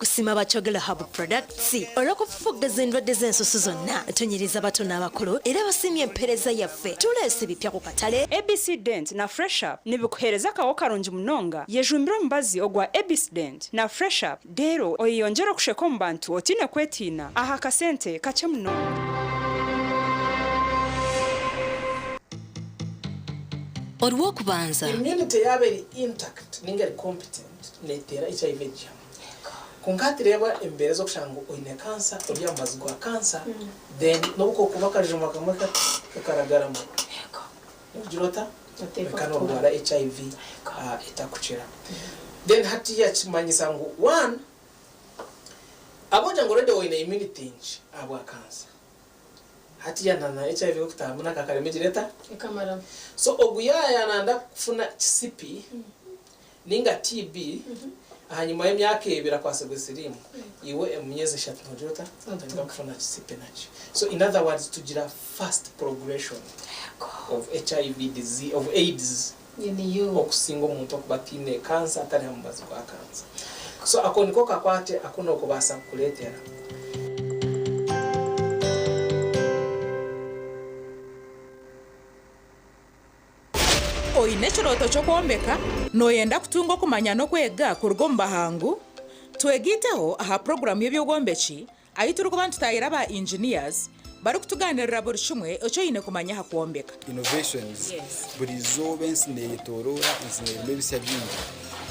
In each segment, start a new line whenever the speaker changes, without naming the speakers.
Tukusiima aba Kyogero Herbal Products olw'okufufuggaza endwadde z'ensusu zonna. Tunyiriza abato n'abakulu era basiimye empeereza yaffe. Tuleese ebipya ku katale.
ABC Dent na Fresh Up nibikuheereza akaho karungi munonga. Yejumbire omubazi ogwa ABC Dent na Fresh Up reero oyeyongyere okusheka omu bantu otaine kwetiina aha kasente kakye munonga.
Orw'okubanza.
Immunity yaaba eri intact ninga eri competent neteera HIV egihamu. Kwonka hati reeba embeera ez'okushanga ngu oine cancer ori aha mubazi gwa cancer then n'obu kokuba akajuma kamwe kati kakaragarama nogira ota? Kwonka norwara HIV etakukira. Then hatiiya kimanyisa ngu one ahabw'okugira ngu already oine immunity nkye ahabwa cancer Hatiya na na HIV ekutahamu naka karema egira eta?
Ekamaramu.
So ogu yayananda kufuna kisipi ninga TB ahanyima yemyaka ebiri akwasibwe sirimu iwe emumyezi eshatu nogira ota? Otandika kufuna kisipi nakyo. So in other words tugira fast progression of HIV disease of AIDS okusinga omuntu okuba ataine cancer atari hamubazi gwa cancer. So ako niko kakwate aku nokubaasa kukuretera.
Oine ekirooto ky'okwombeka? Nooyenda kutunga okumanya n'okwega kuruga omu bahangu? Twegaiteho aha puroguraamu y'eby'obwombeki ahu turikuba nitutaahira aba engineers barikutugaaniirira buri kimwe eki oine kumanya aha kwombeka.
Innovations, Buri izooba ensi neyetoroora, ensi nerimu ebisya bingi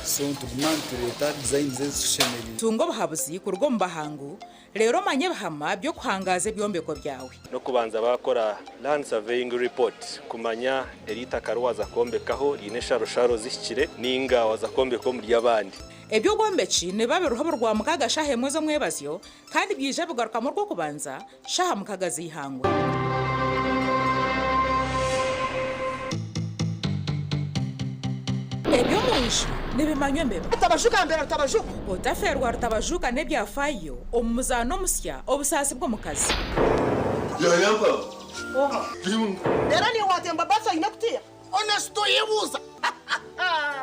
so nituguma nitureeta designs ezitushemereire.
Tunga obuhabuzi kuruga omu bahangu reero omanye ebihama by'okuhangaaza ebyombeko byawe.
N'okubanza baakora Land Surveying Report kumanya eri itaka ri waaza kwombekaho riine ensharosharo zihikire nainga waaza kwombeka omuri abandi.
Eby'obwombeki nibiba biriho buri Rwamukaaga shaaha emwe z'omwebazyo kandi byaija bigarukamu Orwokubanza shaaha mukaga z'eihangwe. Eby'omunju nibimanywa embeba.
Rutabajuka mbera Rutabajuka.
Otafeerwa Rutabajuka n'ebyafaayo omu muzaano omusya Obusaasi bw'omukazi.
Reero niiwe waatemba baasi oine kutiiha. Onesito yebuuza.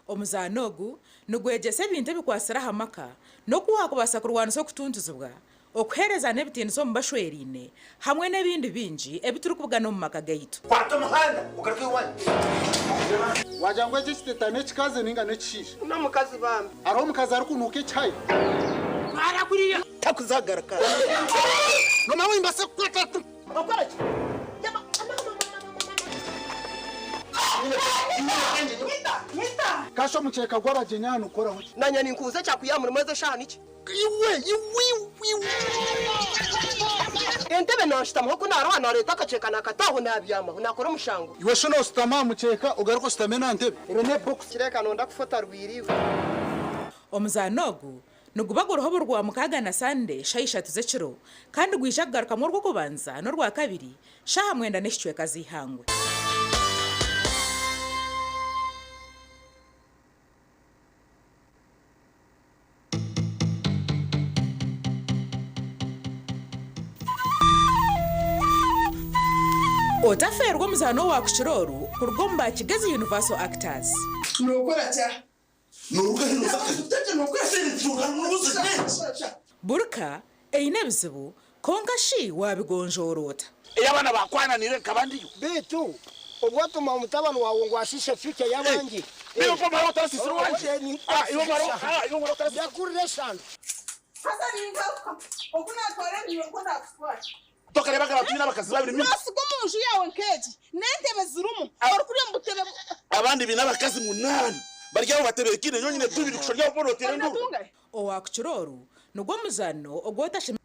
Omuzaano ogu nigwegyesa ebintu ebikwatsire aha maka n'oku waakubaasa kurwanisa okutuntuzibwa, okuheerezana ebitiinisa omu bashweraine hamwe n'ebindi bingi ebi turikubugana omu maka gaitu.
Kwata omuhanda ogaruke owanyu.
Wagira ngu eki ekiteta n'ekikazi ninga n'ekishaija?
N'omukazi bambi.
Hariho omukazi arikunuuka ekihayi?
Twara kuriya.
Takuzagaruka. Nomanya nimbaasa kukwata.
Okora ki?
Kasha omukyeka gw'abagyenyi aha nigukoraho ki?
Nanye ninkubuza ekyakwiha murimu ezo eshaaha niki?
Iwe, iwe, iwe.
Entebe nanshutamaho ku naroha nareeta akakyeka nakata aho nabyamaho nakora omushango.
Iwe shi noshutama aha mukyeka ogaruke oshutame n'aha ntebe? Ero n'ebokisi.
Kireka nonda kufa otarwire iwe.
Omuzaano ogu Niguba guriho buri Rwamukaaga na Sande shaaha ishatu z'ekiro kandi gwija kugarukamu Orwokubanza n'Orwakabiri shaaha mwenda n'ekicweka z'eihangwe. Otafeerwa omuzaano owaakukira oru kuruga omu ba Kigezi Universal Actors.
Nookora ki?
Burka eine ebizibu, kwonka shi waabigonjoora ota?
Ei abaana baakwananiire nkaba ndiyo.
Beitu obu otuma omutabani waawe ngu ashiishe future y'abandi. Nyakurira eshano.
Haza ningaruka, oku naatwara ebinywa nikwo naakutwara.
Tokareebaga abantu baine abakazi babiri mimi?
Noosiga omu nju yaawe nk'egi n'entebe zirimu, orikurya omu butebe.
Abandi baine abakazi munaana bari aho batebeekaine, nyowe nyine tubiri kusha ori aho boona oteera enduuru.
Owaakukira oru nigwo muzaano ogu otashemereire.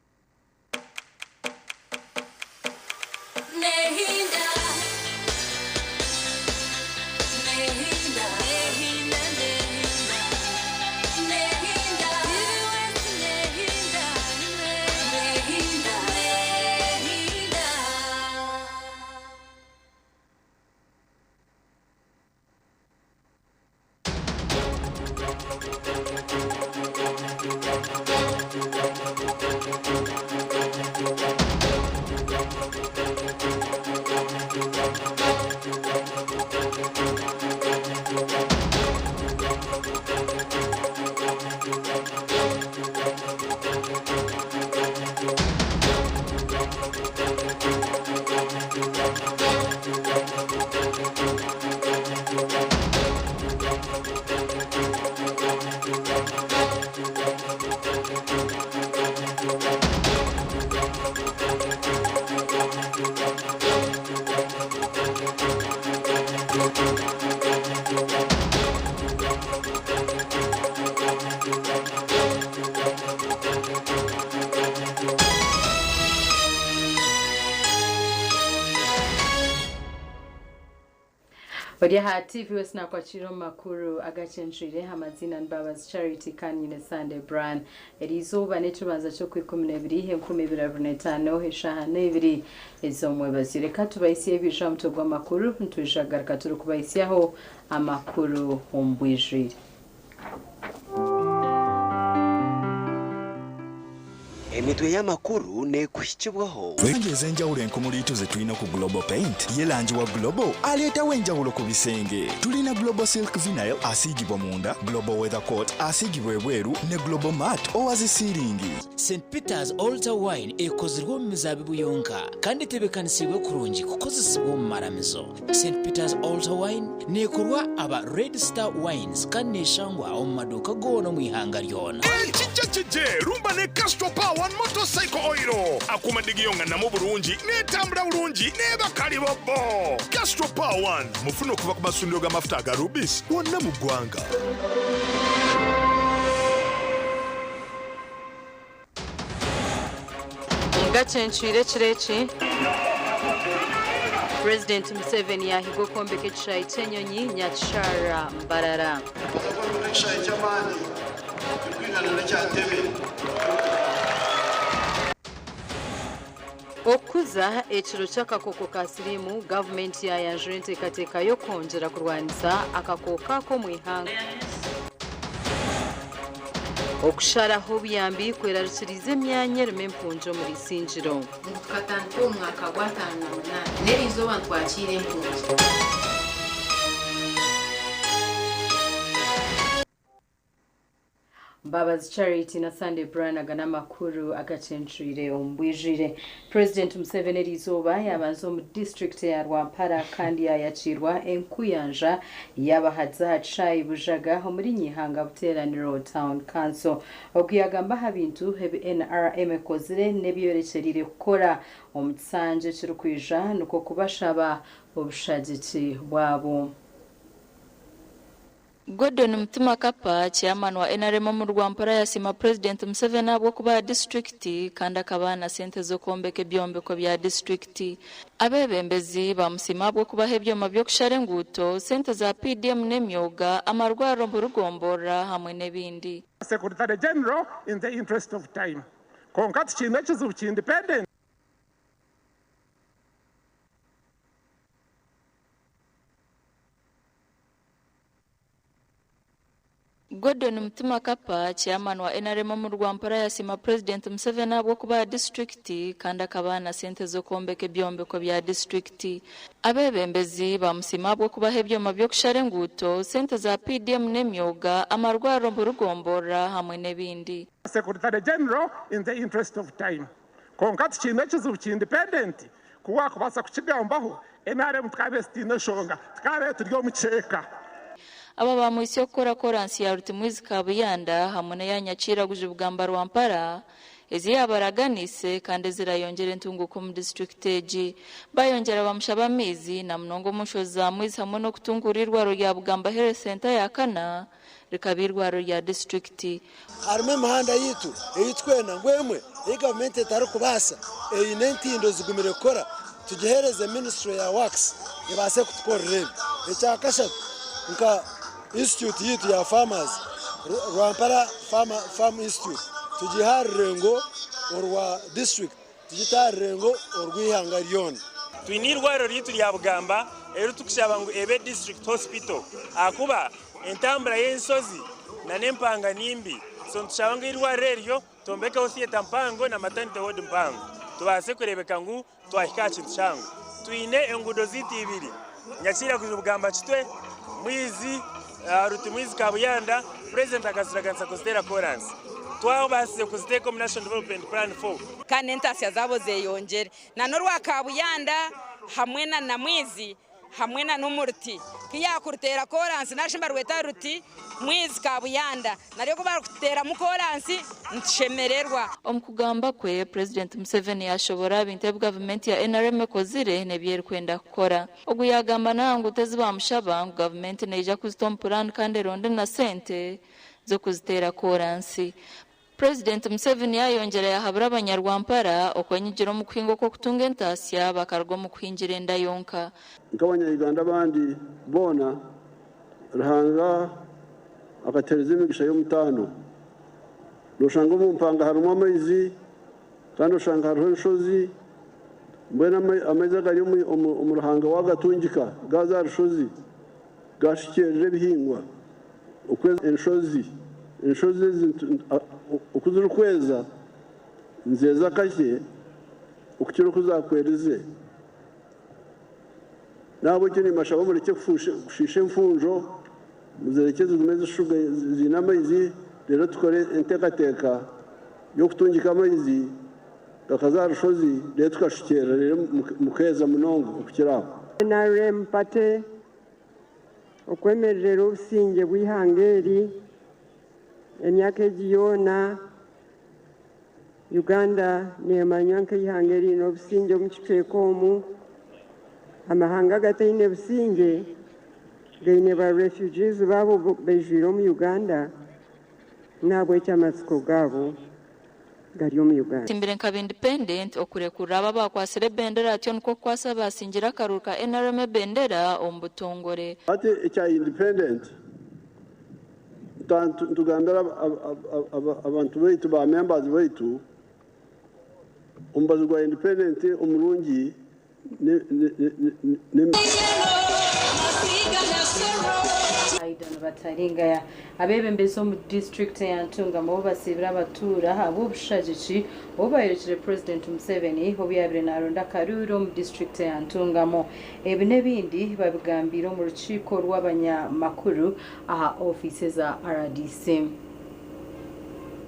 Ori aha TV West nakwakira omu makuru agakyencwire. Amaziina ni Mbabazi Charity kandi nyine Sunday Brian. Eri izooba n'ekibanza ky'okwikumi n'ebiri 2025, eshaaha n'ebiri ez'omwebazyo. Reka tubahisye ebija aha mutwe gw'amakuru, nitwija kugaruka turikubahisyaho amakuru omu bwijwire.
Emitwe y'amakuru neekuhikibwaho.
Langi ez'enjawulo enkumuliitu ze tulina ku Global Paint. Ye langi wa Global aleetawo enjawulo ku bisenge. Tulina Global Silk Vinyl asiigibwa munda, Global Weather Coat asiigibwa ebweru ne Global Mat owa zi siiringi.
St Peter's Altar Wine ekozirwe omu mizaabibu yonka kandi etebeekanisiibwe kurungi kukozesibwa omu maramizo. St Peter's Altar Wine neekorwa aba Red Star Wines kandi neeshangwa omu maduuka goona omu ihanga ryona.
Ekijja kije rumba ne Castrol Power One Motorcycle Oil. Akuuma digiyo nga namu bulungi, n'etambula bulungi, n'eba kalibobbo. Castrol Power One mufune okuva ku masundiro g'amafuta aga Rubis wonna mu ggwanga.
Gakyencwire ekiro eki, Purezidenti Museveni yaahiga okwombeka ekishaayi ky'enyonyi Nyakisharara Mbarara.
Ekishaayi ky'amaani kirikwingana n'ekya Ntebe.
Okukuza ekiro ky'akakooko ka siriimu, gavumenti yaayanjura enteekateeka y'okwongyera kurwanisa akakooko aka omu ihanga. Okusharaho obuyambi kwerarikiriize emyanya erimu empungi omuri Isingiro.
Ngu tukatandika omu mwaka gw'ataano na munaana, n'eriizooba nitwakiira empungi.
Mbabazi Charity na Sunday Brian, aga n'amakuru agakyencwire omu bwijwire. Purezidenti Museveni eriizooba yabanza omu disitulikiti ya Rwampara kandi yayakiirwa enkuyanja y'abahagizi aha kishaayi Bujaga omuri Nyihanga Buteeraniro Town Council. Ogu yagamba aha bintu ebi NRM ekozire n'ebyorekyereire kukora omu kisanja ekirikwija, nikwo kubashaba obushagiki bwabo.
Gordon Mutima Kapa, chairman wa NRM omu Rwampara, yasiima President Museveni ahabw'okubaha disitulikiti kandi akabaha na sente z'okwombeka ebyombeko bya disitulikiti. Abeebembezi bamusiima ahabw'okubaha ebyoma by'okushara enguuto, sente za PDM n'emyoga, amarwariro omu rugomborora hamwe n'ebindi.
Secretary General, in the interest of time, konka tikiine ekizibu ki independent.
Gordon Mutima Kapa, chairman wa NRM omu Rwampara, yasiima President Museveni ahabw'okubaha disitulikiti kandi akabaha na sente z'okwombeka ebyombeko bya disitulikiti. Abeebembezi bamusiima ahabw'okubaha ebyoma by'okushara enguuto, sente za PDM n'emyoga, amarwariro omu rugomborora hamwe n'ebindi.
Secretary General, in the interest of time, konka tikiine ekizibu ki independent kuwakubaasa kukigambaho. NRM tukabe tutiine enshonga, tukabe turi omu kyeka.
Aba bamwitsya okukora koransi ya Rutimwizi Kabuyanda hamwe n'eya Nyakiraguju Bugamba Rwampara ezi yabaraganise kandi ezirayongyera entunguka omu disitulikiti egi. Bayongyera bamushaba amaizi na munonga omu nshozi za Mwizi hamwe n'okutungura irwaro rya Bugamba Health Center ya kana rikaba irwaro rya disitulikiti.
Harimu emihanda yitu ei twena ngu emwe ei gavumenti etarikubaasa, eine entindo zigumire kukora, tugihereze ministry ya works ebaase kutukorera ebi. Ekyakashatu, nka institute yitu ya farmers, Rwampara Farm Institute, tugihe aha rurengo orwa district, tugite aha rurengo orw'ihanga ryona.
Twine irwariro ryaitu rya Bugamba eri tukushaba ngu ebe district hospital, ahakuba entambura y'enshozi na n'empanga nimbi, so nitushaba ngu irwariro eryo twombekeho theatre mpango na maternity ward mpango, tubaase kureebeka ngu twahika aha kintu kihango. Twine enguudo zaitu ibiri, Nyakiraguju Bugamba Kitwe, Mwizi, Rutimwizi Kabuyanda. President akaziraganisa kuziteera koransi, twabaasize kuziteeka omu National Development Plan 4.
Kandi n'entasya zaabo zeyongyere na n'orwa Kabuyanda hamwe na Namwizi hamwe na n'omuruti kiyakuruteera koransi nashi mbarweta Ruti Mwizi Kabuyanda, naryo ku barikuteeramu koransi nitushemererwa.
Omu kugamba kwe, Purezidenti Museveni yashobora ebintu ebi gavumenti ya NRM ekozire n'ebi erikwenda kukora. Ogu yagamba naha ngu tezi bamushaba ngu gavumenti neija kuzita omu puraani kandi eronde na sente z'okuziteera koransi. Purezidenti Museveni yayongyera yahabura abanyarwampara okwenyigira omu kuhinga okw'okutunga entaasya bakaruga omu kuhingira enda yonka.
Nk'abanya-Uganda abandi boona, Ruhanga akatuheereza emigisha y'omutaano. Nooshanga omu mpanga harimu amaizi kandi oshanga hariho enshozi, mbwenu amaizi agari omu ruhanga waagatungika gaaza aha rushozi gaashukyerera ebihingwa. Okweza enshozi, enshozi ezi oku zirikweza nizeeza kakye okukira oku zaakwerize. N'ahabw'ekyo nimbashaba murekye kushiisha enfunjo, muzirekye zigume ziine amaizi, reero tukore enteekateeka y'okutungika amaizi gakaza aha rushozi, reero tukashukyerera reero mukeeza munonga okukira aho.
NRM Party okwemererera obusingye bw'eihanga eri emyaka egi yoona Uganda neemanywa nk'eihanga eriine obusingye omu kicweka omu. Amahanga agataine busingye gaine ba refugees baabo baijwire omu Uganda n'ahabw'ekyo amatsiko gaabo gari omu Uganda.
Timbire nkaba independent okurekurira abo abakwatsire ebendera atyo nikwo kukwasa abasingire akaruru ka nrm ebendera omu butongore.
Hati ekya independent nitugambira abantu baitu ba members baitu omubazi gwa independent omurungi ni.
Aidan Bataringaya. Abeebembezi omu disiturikiti eya Ntungamo basiibire abatuura ahabw'obushagiki obu bayorekire Purezidenti Museveni obu yaabaire naronda akaruuru omu disiturikiti eya Ntungamo. Ebi n'ebindi babigambiire omu rukiiko rw'abanyamakuru aha ofiisi eza rdc.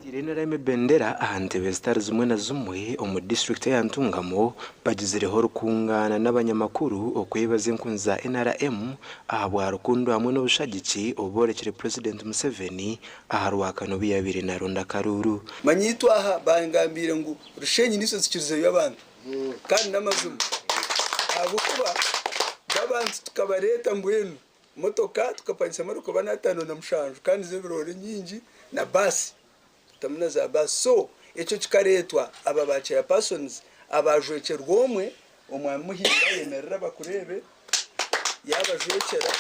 Bataire NRM ebendera aha ntebe zitari zimwe na zimwe omu disiturikiti eya Ntungamo bagizireho orukungaana n'abanyamakuru okwebaza enkunzi za NRM ahabwa rukundo hamwe n'obushagiki obu boorekire Purezidenti Museveni aha Rwakana obu yaabaire naronda akaruuru.
Manya itwe aha bangambiire ngu Rushenyi niitwe tukirizeyo abantu kandi n'amazima ahabw'okuba b'abantu tukabareeta mbwenu Motoka tukapangisa emotoka 57 kandi z'ebiroore nyingi na baasi tutamu na za baasi so ekyo kikareetwa aba ba chairpersons abaajwekyerwa omwe omwami Muhinda ayemerere abakureebe yaabajwekyera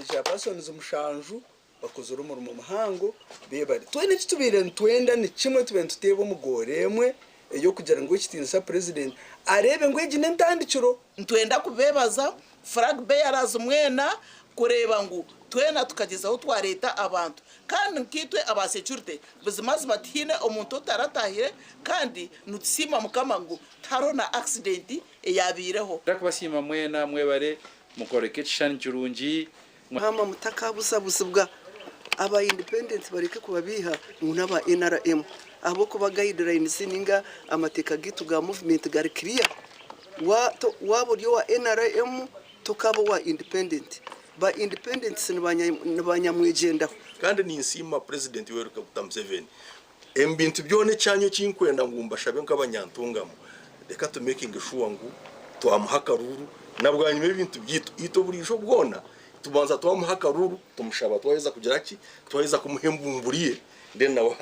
chairpersons mushanju bakozire omurimo muhango beebare. Twena eki tubaire nitwenda ni kimwe tubaire nituteeba omu goora emwe ey'okugira ngu ow'ekitiinisa Purezidenti areebe ngu egi n'entandikiro.
Nitwenda kubeebaza flag bearers mwena kureeba ngu twena tukagyezaho twareeta abantu kandi nkaitwe aba security buzimazima tihaine omuntu otaratahire kandi nitusiima Mukama ngu tihariho na accident eyabaireho.
Nda kubasiima mwena mwebare mukoreka ekishushani kirungi.
Hama mutakabuzabuzibwa aba independent bareke kubabiiha ngu n'aba nrm ahabw'okuba guidelines ninga amateeka gaitu ga movement gari clear. Waaba ori owa nrm tokaaba owa independent. Ba independents ni ba nyamwegyendaho.
Kandi ninsiima Purezidenti Yoweri Kaguta Museveni. Omu bintu byona ekyanyu eki nkwenda ngu mbashabe nk'abanyantungamo, reka tu makinge shuwa ngu twamuha akaruuru na bwanyima ebintu byaitu itwe buriijo bwona tubanza twamuha akaruuru tumushaba twaheza kugira ki twaheza kumuha embumburi ye then nawe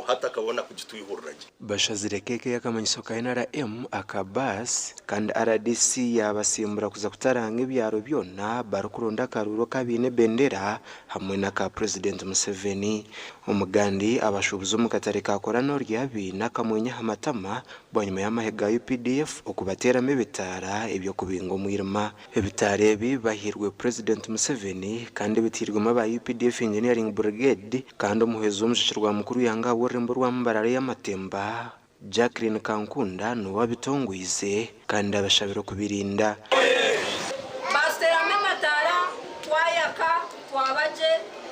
hati akabona kugitwihurira gye.
Bashazire keeke y'akamanyiso ka NRM aka baasi kandi rdc yaabasimbura kuza kutaranga ebyaro byona barikuronda akaruuru akabaine ebendera hamwe n'aka Purezidenti Museveni. Omugandi abashuubuzi omu katare ka Koranorya baine akamwenyo aha matama bwanyima y'amahe ga updf okubateeramu ebitaara eby'okubinga omwirima. Ebitaara ebi bihairwe Purezidenti Museveni kandi biteirwemu aba updf Engineering Brigade kandi omuhwezi w'omushashirwa mukuru w'eihanga ahabw'orurembo rwa Mbarara ey'amatemba, Jacqueline Kankunda niwe abitongweize kandi abashabire okubirinda.
Baatuteeramu amataara, twayaka, twaba gye,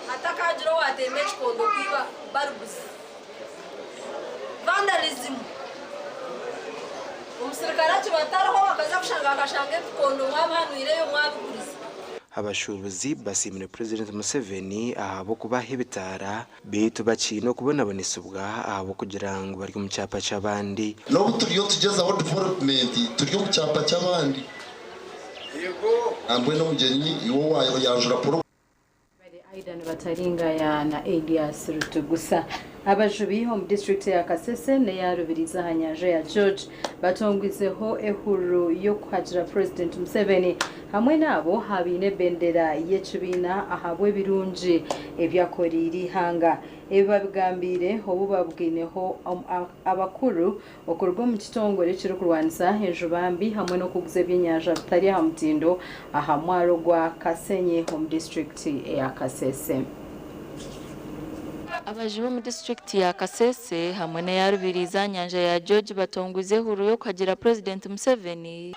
hatakaagira owaatemba ekikondo kwiba baruguzi. Vandalism. Omusirikare akiba atariho bakaza kushanga bakashanga ebikondo mwabihanwireyo mwabigurize.
Abashuubuzi basiimire Purezidenti Museveni ahabw'okubaha ebitaara beitu bakiine okubonabonesibwa ahabw'okugira ngu bari omu kyapa ky'abandi.
N'obu turiyo tugyezaho development turi omu kyapa ky'abandi. Nambwenu omugyenyi iwe owayanjura poro.
Bari Aidan Bataringaya na Elias Rutugusa. Abajubi omu disiturikiti ya Kasese n'eya Rubirizi aha nyanja ya George batongwizeho ehururu y'okuhagira Purezidenti Museveni hamwe n'abo abaine ebendera y'ekibiina ahabw'ebirungi ebi akoreire eihanga. Ebi babigambiire obu babugaineho abakuru okuruga omu kitongore ekirikurwanisa enjuba mbi hamwe n'okuguza ebyenyanja bitari aha mutindo aha mwaro gwa Kasenyi omu disiturikiti eya Kasese.
Abajubi omu disiturikiti ya Kasese hamwe n'eya Rubirizi aha nyanja ya George batongwize ehururu y'okuhagira Purezidenti Museveni.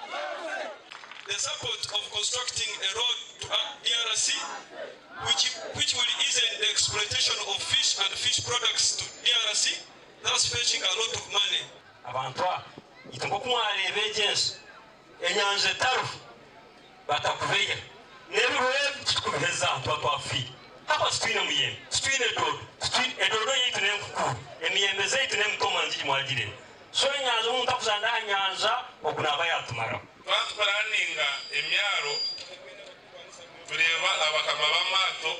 The support of constructing a road to DRC which, which will ease the exploitation of fish and fish products to DRC, thus fetching a lot of money.
Abantu aba itwe nk'oku mwareeba egi ensi, enyanja etariho, batakubeiha, n'ebiro ebi titukubiheza aha tuba twafiire. Ahakuba titwine muyembe, titwine doodo, titwine, edoodo yaitu n'enkukuuru, emiyembe zaitu n'emitoma ngigi mwagireeba. So enyanja omuntu akuzaana aha nyanja ogu naaba yaatumaraho.
Twaba tupuraninga emyaro, tureeba abakama b'amaato,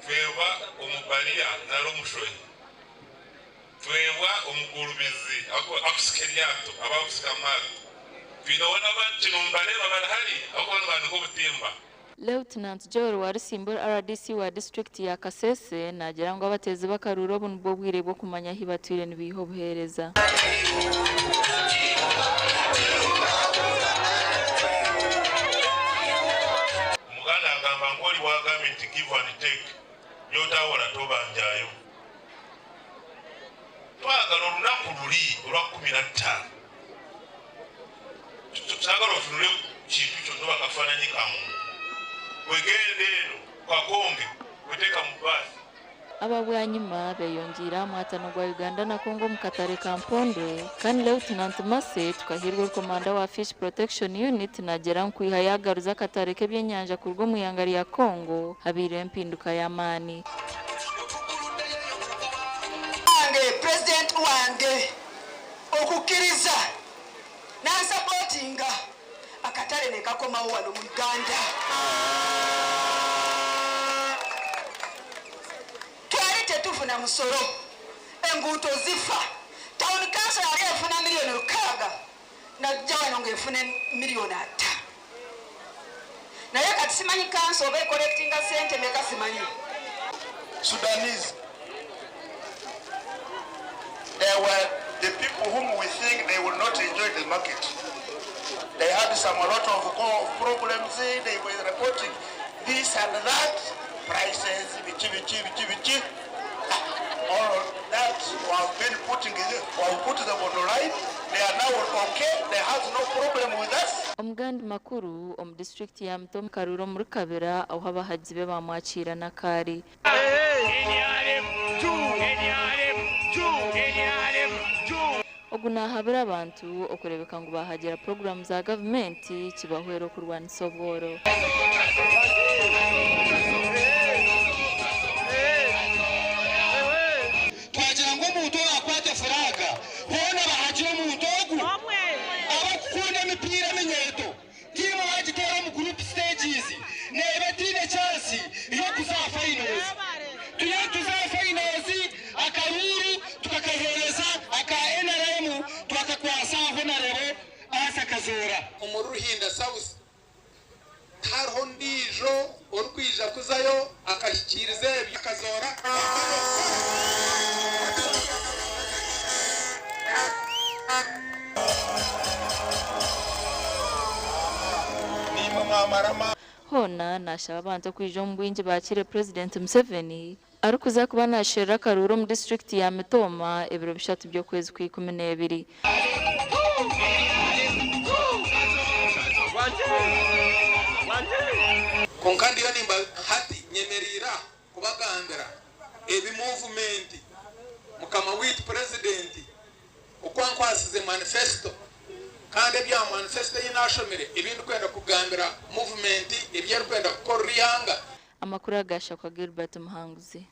twebwa omubariya nari omushohi, twebwa omugurubizi akusika eryato, abakusika amaato. Twineho n'abandi nimubareeba bari hari ahakuba nibanika obutimba.
Lieutenant Joel Warusimbo rdc wa disiturikiti ya Kasese naagira ngu abateezi b'akaruuru obu nibwo bwire bw'okumanya ahi batwire nibaiha obuheereza.
Omuganda agamba ngu ori wagambye nti give and take, byotahora tobanjayo. Twagala olunaku luri olwa 15 Saagala otunule ku kintu kyonna oba akafaananyi ka muntu. Gwe genda eno ku kakonge, gwe teeka mu bbaasi.
Aba bwanyima beyongiire aha mwatano gwa Uganda na Congo omu katare ka Mpondwe kandi Lieutenant Mercy Tukahirwa ori komanda wa Fish Protection Unit nagira ngu kwiha yagaruza akatare k'ebyenyanja kuruga omu ihanga rya Congo habaireho empinduka y'amaani.
Wange president wange okukiriza nansapotinga akatale nekakomawo wano mu Uganda. Twali tetufuna musolo, enguuto zifa, town council yali efuna million 6 najja wano nga efuna million 5. Naye kati simanyi council oba ecollectinga sente meka simanyi.
Sudanese, they were the people whom we think they will not enjoy the market. They had some a lot of problems, they were reporting this and that, prices, bichi, bichi, bichi, bichi. All that have been putting, we have put them on the line. They are now okay, they have no problem with us.
Omugandi makuru omu disiturikiti ya Mitomi Karuura omuri Kabira ahu abahagizi be bamwakiira n'akaari. Ogu naahabura abantu okureebeka ngu baahagira puroguraamu za gavumenti kibahwere okurwanisa obworo.
Twagira ngu omuntu owaakwata furaaga boona bahagire omuntu ogu. Abarikukunda emipiira eminyeeto, tiimu baagiteera omu group stages neeba etaine chance y'okuza aha finals. Turiyo nituza aha finals, akaruuru tukakaheereza aka NRM twakakwasa Honarebo Arthur Kazoora.
Omuri Ruhinda South tihariho ondiijo orikwija kuzayo akahikiiriza ebyo akazoora. Naimwe mwamara amaani.
Hoona nashaba abantu okwija omu bwingi bakiire Purezidenti Museveni arikuza kuba nasherura akaruuru omu disiturikiti ya Mitooma ebiro bishatu by'okwezi kwa 12.
Kwonka ndiyo nimba hati nyemereire aha kubagambira ebi muvumenti mukama waitu Purezidenti oku ankwasize manifesito kandi ebya manifesito ei nashomire ebi ndikwenda kugambira muvumenti ebi erikwenda kukorera eihanga.
Amakuru aga Shakwa Gilbert Muhanguzi.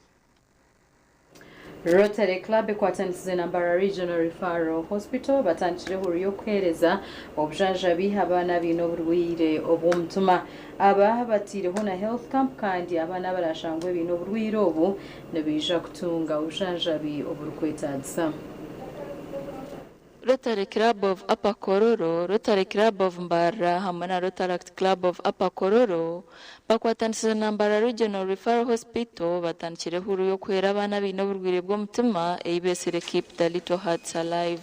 Rotary Club ekwatanisize na Mbarara Regional Referral Hospital batandikire ehuru y'okuheereza obujanjabi abaana abaine oburwaire obw'omutima. Aba bataireho na health camp kandi abaana abarashangwe baine oburwaire obu nibaija kutunga obujanjabi oburikwetaagisa.
Rotary Club of Upper Kololo, Rotary Club of Mbarara hamwe na Rotaract Club of Upper Kololo bakwatanisize na Mbarara Regional Referral Hospital batandikire ehuru y'okuhwera abaana abaine oburwaire bw'omutima ei beetsire Keep the Little Hearts Alive.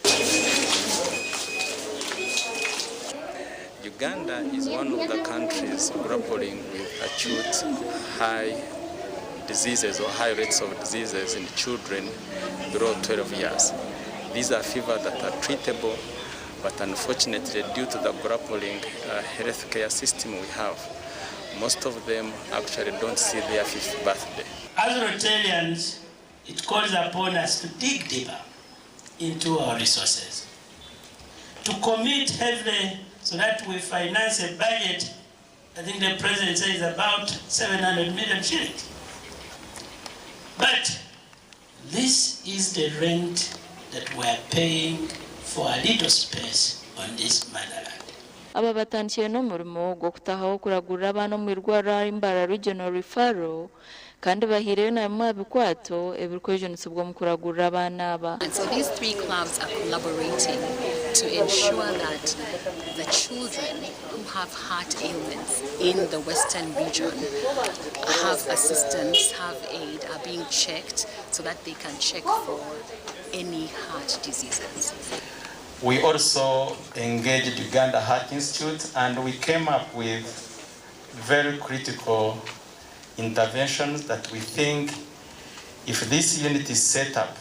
Uganda is one of the countries grappling with acute high diseases or high rates of diseases in children below 12 years. These are fevers that are treatable, but unfortunately, due to the grappling healthcare system we have, most of them actually don't see their fifth birthday.
As Rotarians, it calls upon us to dig deeper into our resources, to commit heavily so that we finance a budget. I think the president says about 700 million shillings. But this is the rent that we are paying for a little space on this motherland.
Aba batandikire n'omurimo gw'okutahaho okuragurira abaana omu irwariro ahari Mbarara Regional Referral kandi bahiireyo na bimwe aha bikwato ebirikwejunisibwa omu kuragurira abaana aba.
And so these three clubs are collaborating to ensure that the children who have heart ailments in the Western region have assistance, have aid, are being checked so that they can check for any heart diseases.
We also engaged Uganda Heart Institute and we came up with very critical interventions that we think if this unit is set up,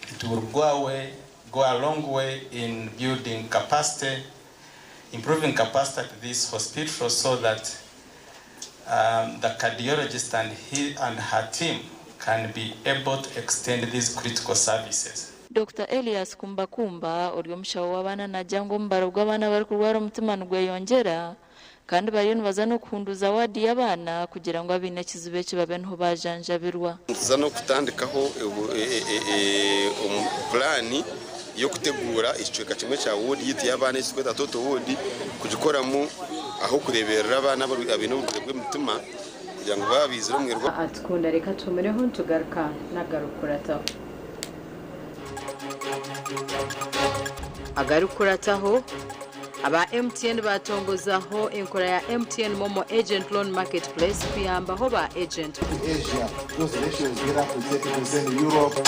it will go a long way in building capacity, improving capacity at this hospital so that the cardiologist and he and her team can be able to extend these critical services.
Dr. Elias Kumbakumba ori omushaho w'abaana naagira ngu omubaro gw'abaana abarikurwara omutima nigweyongyera kandi bariyo nibaza n'okuhunduza waadi y'abaana kugira ngu abaine ekizibu eki babe niho bajanjabirwa.
Nituza n'okutandikaho pulaani y'okutegura ekicweka kimwe kya woodi yitu y'abaana ekitweta toto woodi kugikoramu aho kureberera abaana abaine oburwaire bw'emitima kugira ngu baabizire omu irwariro.
Atukunda reka tumireho nitugaruka nagarukurataho. Agarukurataho aba MTN batongozaho enkora ya MTN Momo Agent Loan Marketplace kuyambaho ba agent.
Asia, those ratios get up to 30% in Europe.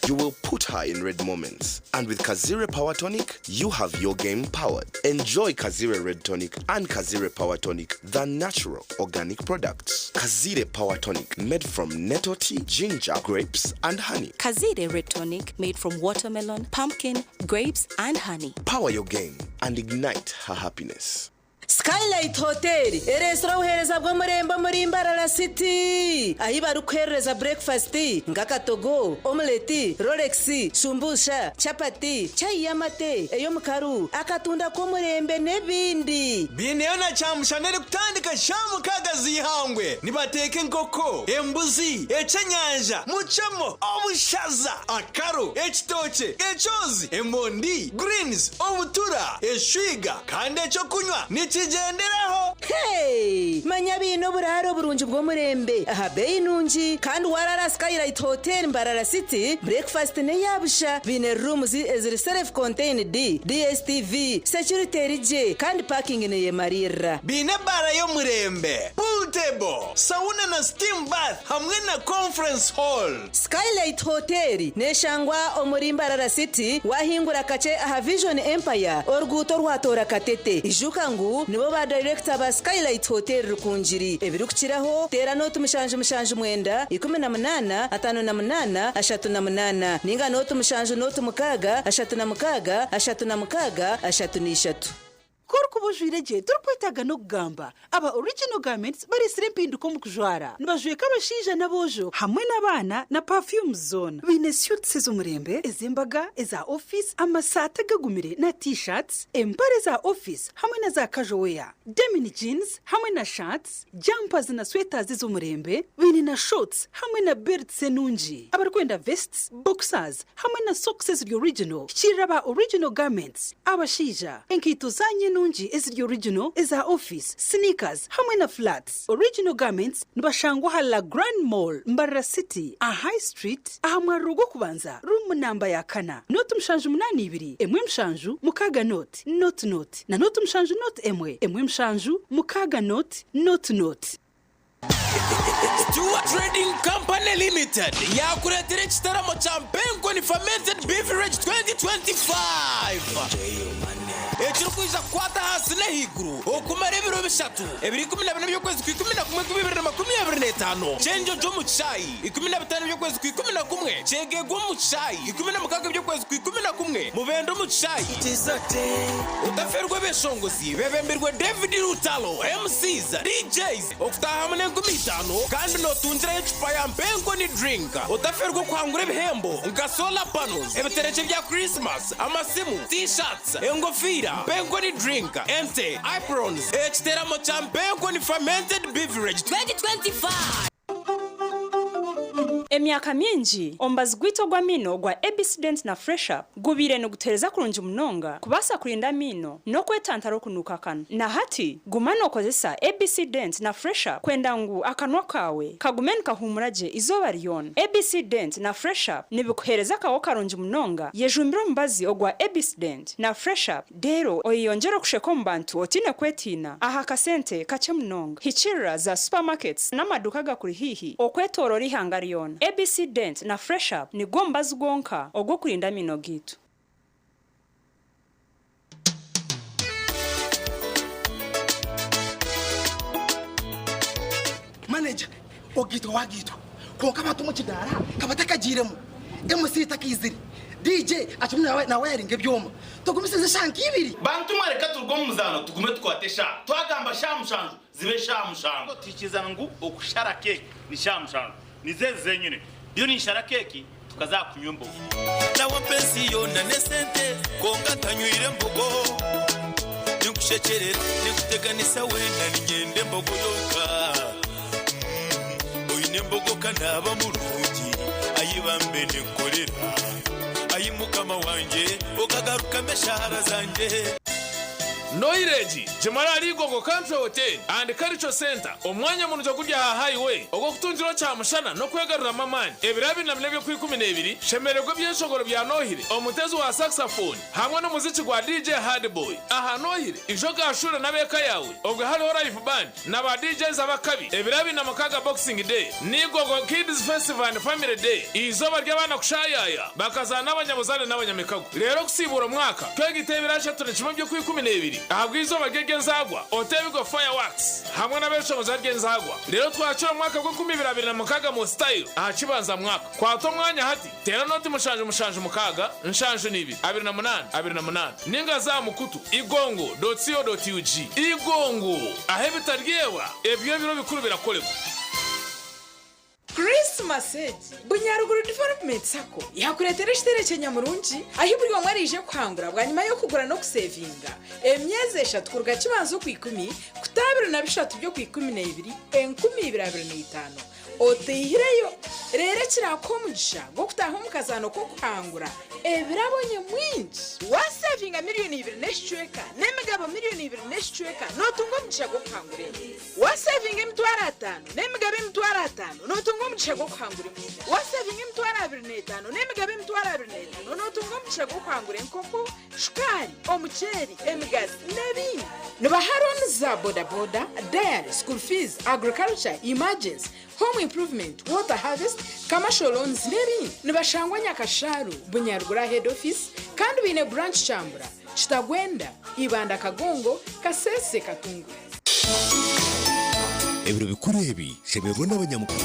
You will put her in red moments. And with Kazire Power Tonic, you have your game powered. Enjoy Kazire Red Tonic and Kazire Power Tonic, the natural organic products. Kazire Power Tonic, made from nettle tea, ginger, grapes, and honey.
Kazire Red Tonic, made from watermelon, pumpkin, grapes, and honey.
Power your game and ignite her happiness.
Skylight Hotel eresura obuheereza bw'omurembe muri Mbarara City ahi barikuherereza breakfast nk'akatogo, omelette, rolex, shumbusha, chapati, chai y'amate, ey'omukaru, akatunda k'omurembe n'ebindi.
Biineyo na kyamushana erikutandika shaaha mukaaga z'eihangwe nibateeka enkoko, embuzi, ekyenyanja, mucemo, obushaza, akaro, ekitookye, ekyozi, emondi, greens, obutura, eshwiga kandi ekyokunywa nikigyenderaho.
Hey! Manya biine oburaro oburungi bw'omurembe aha beeyi nungi kandi warara Skylight Hotel Mbarara City breakfast n'eyabusha biine rooms eziri self contained, DSTV, security eri gye kandi parking neyemarira.
Biine ebaara y'omurembe, pool table, sauna na steam bath hamwe na conference hall.
Skylight Hotel neshangwa omuri Mbarara City wahingura kakye aha Vision Empire oruguuto rwatora Katete. Ijuka ngu nibo ba director ba Skylight Hotel Rukungiri. Ebirikukiraho teera nooti 779 18 58 38 ninga nooti 7 nooti 6 36 36 33.
Ku orikuba ojwaire gye torikwetaaga n'okugamba. Aba Original Garments bareetsire empinduka omu kujwara. Nibajweka abashaija n'aboojo hamwe n'abaana na perfumes zoona. Baine suits ez'omurembe, ez'embaga, eza ofiisi, amasaati agagumire na T-shirts, empare za ofiisi hamwe na za casual wear, demin jeans hamwe na shirts, jumpers na sweaters ez'omurembe. Baine na shorts hamwe na belts enungi. Abarikwenda vests, boxers hamwe na socks eziri original, hikiirira aba Original Garments. Abashaija, enkaito zaanyu enungi eziri original, eza ofiisi, sneakers hamwe na flats. Original Garments nibashangwa aha La Grande Mall, Mbarara City, aha High Street, aha mwariro gw'okubanza, room namba ya kana, nooti 782, 1 7 6 nooti, nooti nooti, na nooti 7 nooti 1, 1 7 6 nooti, nooti nooti.
Stewart Trading Company Limited yaakureetera ekitaramo kya Mpenkoni Fermented Beverage 2025 ekirikwija kukwata ahansi n'ahaiguru okumara ebiro bishatu, ebiro 14 by'okwezi kwa 11 2025, Kyenjojo omu kishaayi, 15 by'okwezi kwa 11, Kyegegwa omu kishaayi, 16 by'okwezi kwa 11, Mubende omu kishaayi. Otaferwa ebeshongozi bebembirwe David Lutalo, MCs, DJs, Okutaahamu n'enkumi itaano kandi nootungirayo ecupa ya Mpenkoni Drink. Otaferwa okuhangura ebihembo nka solar panels, ebiterekye bya Christmas, amasimu, T-shirts, engofiira, Mpenkoni Drink, ente, aprons, ekiteramo kya Mpenkoni Fermented Beverage 2025.
Emyaka mingi, omubazi gwaitu ogw'amaino ogwa ABC Dent na Fresh Up gubaire nigutuheereza kurungi munonga kubaasa kurinda amaino n'okwetantara okunuuka akanwa. Na hati, guma nookozesa ABC Dent na Fresh Up kwenda ngu akanwa kaawe kagume nikahuumura gye eizooba ryona. ABC Dent na Fresh Up nibikuheereza akaho karungi munonga. Yejumbire omubazi ogwa ABC Dent na Fresh Up reero oyeyongyere okusheka omu bantu otaine kwetiina aha kasente kakye munonga. Hikiirira za supermarkets n'amaduuka agakuri haihi okwetooroora eihanga ryona. ABC Dent na Fresh Up nigwo mubazi gwonka ogw'okurinda amaino gaitu.
Manager, ogaitwa wagaitwa kwonka abantu omu kidaara kabatakagiiremu, MC takaizire, DJ akirimu nawayaringa ebyoma, tugumisirize eshaaha nka ibiri.
Bantu mwe reka turuge omu muzaano tugume tukwate eshaaha. Twagamba shaaha mushanju zibe shaaha mushanju. Tuhikirizana ngu okushara keeki ni shaaha mushanju. Nizo ezi zenyine. Ndiyo ninshara keeki tukaza aha kunywa embogo.
Nawe mpa ensi yoona n'esente kwonka ntanywire mbogo. Ninkushekyerera, ninkuteganisa weena niinyenda embogo yonka. Oine embogo ka naaba murungi, ayi bambe ninkukorera. Ayi Mukama wangye, okagarukamu eshaara zangye.
Noiregi, gimare ahari Igogo Country Hotel and Cultural Centre, omwanya murungi oguri aha highway ogw'okutungiraho kyamushana n'okwegaruramu amaani. Ebiro 24 eby'Okwikumineebiri, shemererwa ebyeshongoro bya Nohire, omutezi wa saxophone hamwe n'omuziki gwa DJ Hardboy. Aha Nohire, ija ogaashuure n'ab'eka yaawe obwe hariho live band na ba DJs ab'akabi. Ebiro 26 Boxing Day, ni Igogo Kids Festival and Family Day, eizooba ry'abaana kushaayaaya, bakazaana n'abanyabuzaare n'abanyamikago. Reero okusiibuura omwaka, twegite ebiro 31 by'Okwikumineebiri ahabw'eizooba rye ry'enzaarwa, oteebigwe fireworks hamwe n'abeshongozi ary'enzaarwa. Reero twakire omwaka gw'enkumi ibiri abiri na mukaaga mu style aha kibanza mwaka. Kwata omwanya hati, teera nooti mushanju mushanju mukaaga, nshanju n'ibiri, abiri na munaana, abiri na munaana, ninga za aha mukutu igongo dot co dot ug. Igongo, ahu ebitaryebwa ebyo ebiro bikuru birakoregwa.
Krisimasi egi, Bunyaruguru Development Sacco yakureetera ekiterekye nyamurungi ahi buri omwe araije kuhangura bwanyima y'okugura n'okusevinga emyezi eshatu kuruga Kibanza Okwikumi kuta abiri na bishatu by'Okwikumineibiri 2025 oteihireyo reero ekiraakuha omugisha gw'okutaaha omu kazaano k'okuhangura ebirabo nyamwingi. Waasevinga miriyoni ibiri n'ekicweka n'emigabo miriyoni ibiri n'ekicweka nootunga omugisha gw'okuhangura ente. Waasevinga 50,000 n'emigabo 50,000 nootunga omugisha gw'okuhangura embuzi. Waasevinga 25,000 n'emigabo 25,000 nootunga omugisha gw'okuhangura enkoko, shukaari, omuceeri, emigazi n'ebindi. Nibaha looni za bodaboda, dairy, school fees, agriculture, emergency, home improvement, water harvest, commercial loans n'ebindi. Nibashangwa Nyakashaaru, Bunyaruguru aha head office kandi baine branch Kyambura, Kitagwenda, Ibanda Kagongo, Kasese, Katunguru.
Ebiro bikuru ebi shemererwa n'abanyamukuru.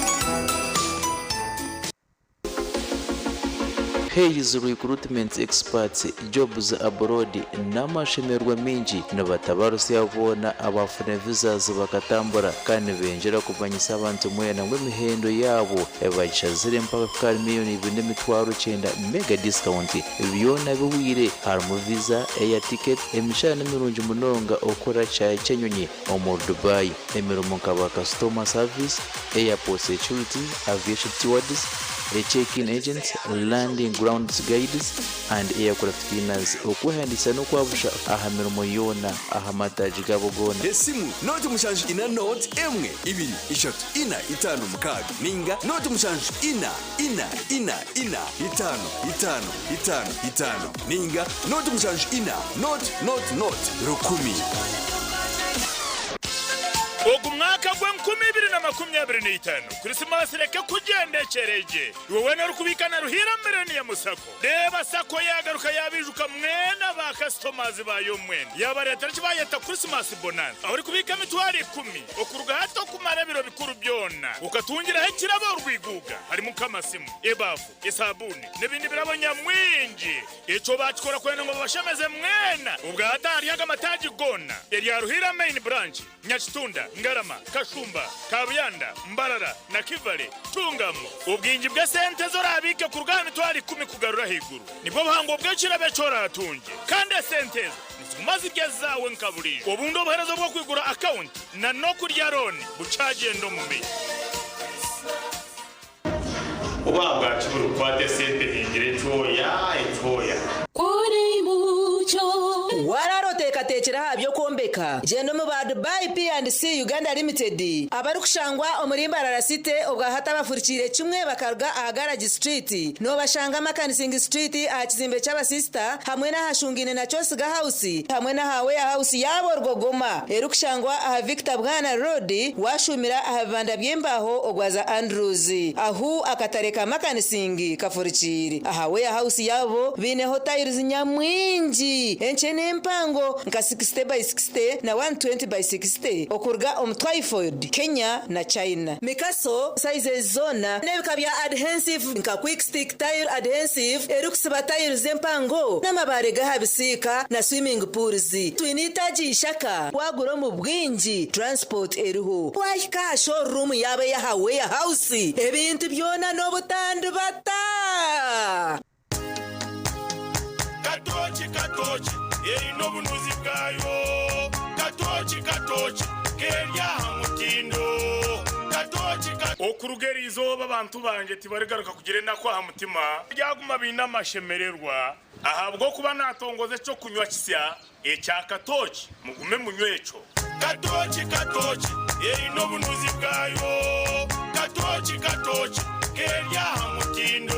Hayes Recruitment Experts Jobs Abroad n'amashemererwa mingi nibatabarusya boona abafuna visas bakatambura kandi nibengyera kumanyisa abantu mwena ngu emihendo yaabo bagishazire mpaka kuhika ahari 2,900,000 mega discount. Byona bihwire harimu visa, air ticket, emishara nimirungi munonga okukora kishaayi ky'enyonyi omuri Dubai, emirimo nka ba customer service, airport security, aviation stewards, check-in agents, landing grounds guides and aircraft cleaners. Okwehandiikisa n'okwabusha aha mirimo yoona aha mataagi gaabo goona.
Esimu, nooti mushanju ina nooti emwe ibiri ishatu ina itaano mukaaga ninga nooti mushanju ina ina ina ina itaano itaano itaano itaano ninga nooti mushanju ina nooti nooti nooti 1000.
Ogu mwaka gw'enkumi ibiri na makumi abiri n'eitaano, Krisimaasi reka ekugyendekyere gye. Iwe weena orikubiika na Ruhiira Millennium Sacco, reeba Sacco yaagaruka yaabiijuka mwena ba kasitomazi baayo mwena. Yaabareetera eki baayeta Krisimaasi Bonanza, ahu orikubiika 100,000 okuruga hati okumara ebiro bikuru byona, okatungiraho ekirabo orwiguuga harimu nk'amasimu, ebaafu, esaabuuni n'ebindi birabo nyamwingi. Ekyo baakikora kwenda ngu babashemeze mwena. Obwa hati ahari aga mataagi goona, erya Ruhiira Main Branch, Nyakitunda, Ngarama, Kashumba, Kabuyanda, Mbarara na Kivale, tungamu obwingi bw'esente ezi oraabiike kuruga aha 100,000 kugarura ahaiguru. Nibwo buhango bw'ekirabo eki oraatungye. Kandi esente ezo niziguma ziri ezaawe nka buriijo. Obundi obuheereza obw'okwigura akawunti na n'okurya looni bukyagyenda omu maisho.
Oba bwaki buri kukwata esente ningira ekyoya ekyoya.
Waraara oteekateekire aha by'okwombeka? Gyenda omu ba Dubai P&C Uganda Limited abarikushangwa omuri Mbarara City obwahati abafurikiire kimwe bakaruga aha Garage Street. Noobashanga Makanising Street aha kizimbe ky'abasisita hamwe n'ahashungaine na Kyosiga House hamwe n'aha Warehouse yaabo Rwogoma erikushangwa aha Victor Bwana Road waashuumira aha bibanda by'embaaho ogwaza Andrews ahu akatare ka Makanising kafurikiire. Aha warehouse yaabo baineho tiles nyamwingi enkye n'empango nka 60 by 60 na 120 by 60 okuruga omu Twyford, Kenya na China. Mikaso sizes zoona n'ebika bya adhensive nka quick stick tile adhensive erikusiba tiles empango n'amabaare g'aha bisiika na swimming pools. Twine eitaagi ishaka wagura omu bwingi transport eriho. Wahika aha showroom yaabo ey'aha warehouse ebintu byona n'obutandibata.
Katooki katooki eine obunuzi bwayo Katooki katooki keri aha mutindo Katooki ka. Okuruga eri izooba abantu bangye tibarigaruka kugira enaku aha mutima, baryaguma baine amashemererwa, ahabw'okuba naatongoza eky'okunywa kisya ekya katooki, mugume munywe ekyo. Katooki katooki eine obunuzi bwayo Katooki katooki keri aha mutindo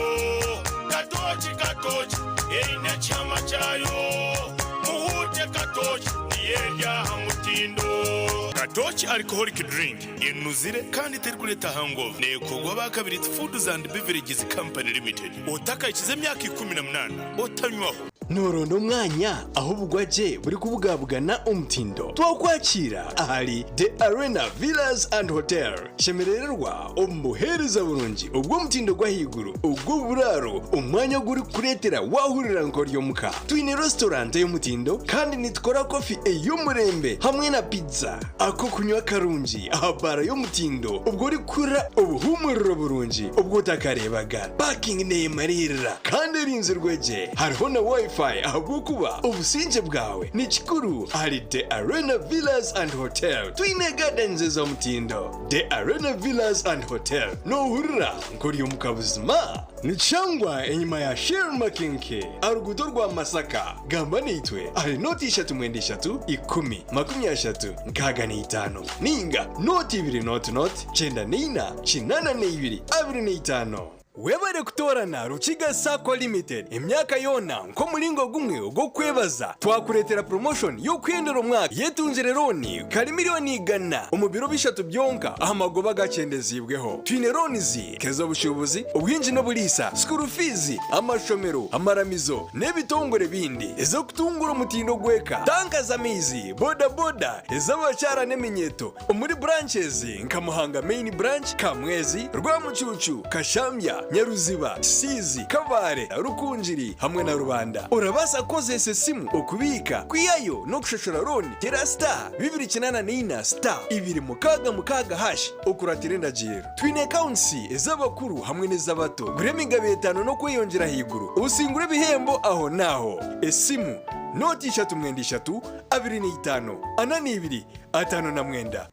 Katooki katooki eine ekihama kyayo Muhuute katooki niyo eri aha mutindo. Katooki Alcoholic Drink enuzire kandi terikureeta hangover neekorwa aba Kabiriiti Foods and Beverages Company Limited. Otakahikize emyaka 18 otanywaho.
Nooronda omwanya ahu obugwagye burikubugabugana omutindo? Twakwakiira ahari The Arena Villas and Hotel. Shemerererwa omu buheereza burungi obw'omutindo gw'ahaiguru ogw'oburaaro, omwanya ogurikukureetera waahurira nk'ori omuka. Twine restaurant ey'omutindo kandi nitukora kofi ey'omurembe hamwe na pizza. Ak'okunywa karungi aha baara y'omutindo obwo orikuhurira obuhuumuriro burungi obu otakareebaga. Parking neemariirira kandi erinzirwe gye. Hariho na Wi-Fi ahabw'okuba obusingye bwawe ni kikuru ahari The Arena Villas and Hotel. Twine gardens ez'omutindo. The Arena Villas and Hotel, noohurira nk'ori omuka buzima? Nikishangwa enyima ya Shell Makinke aha ruguuto rwa Masaka. Gamba naitwe ahari nooti ishatu mwenda ishatu ikumi makumi ashatu nkaaga na itaano nainga nooti ibiri nooti nooti kyenda na ina 82 25. Webare kutoorana Rukiga Sacco Limited emyaka yoona nk'omuringo gumwe ogw'okukwebaza. Twakureetera promotion y'okuhendera omwaka yetungire looni kari 100,000,000 omu biro bishatu byonka aha magoba agakyendeziibweho. Twine loans nk'ez'obushuubuzi, obuhingi n'oburiisa, school fees, amashomero, amaramizo n'ebitongore ebindi, ez'okutungura omutindo gw'eka, tanka z'amaizi, boda boda, ez'abakyara n'eminyeeto omuri branches nka Muhanga Main Branch, Kamwezi, Rwamucuucu, Kashambya, Nyaruziba, Kisiizi, Kabale, Rukungiri hamwe na Rubanda. Orabaasa kukozesa esimu okubiika, kwihayo n'okushashura looni tera star 284 star 266 hash okuratira endagiriro. Twine accounts ez'abakuru hamwe n'ez'abato. Gura emigabo etaano n'okweyongyera ahaiguru osingure ebihembo aho n'aho. Esimu, nooti ishatu mwenda ishatu, 25, 42, 59.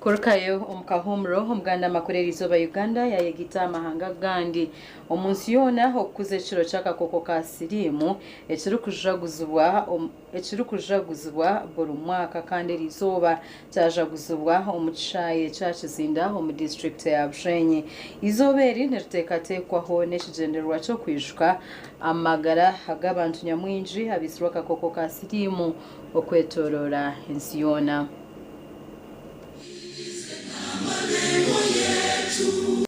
Kurukayo omu kahuumuro, Omuganda amakuru eriizooba Uganda yayegita amahanga agandi omu nsi yoona okukuza ekiro ky'akakooko ka siriimu ekirikujaguzibwa buri mwaka kandi eriizooba kyajaguzibwa omu kishaayi ekya Kizinda omu disiturikiti ya Bushenyi. Eizooba eri niriteekateekwaho n'ekigyendererwa ky'okwijuka amagara g'abantu nyamwingi abaitsirwe akakooko ka siriimu okwetoroora ensi yoona.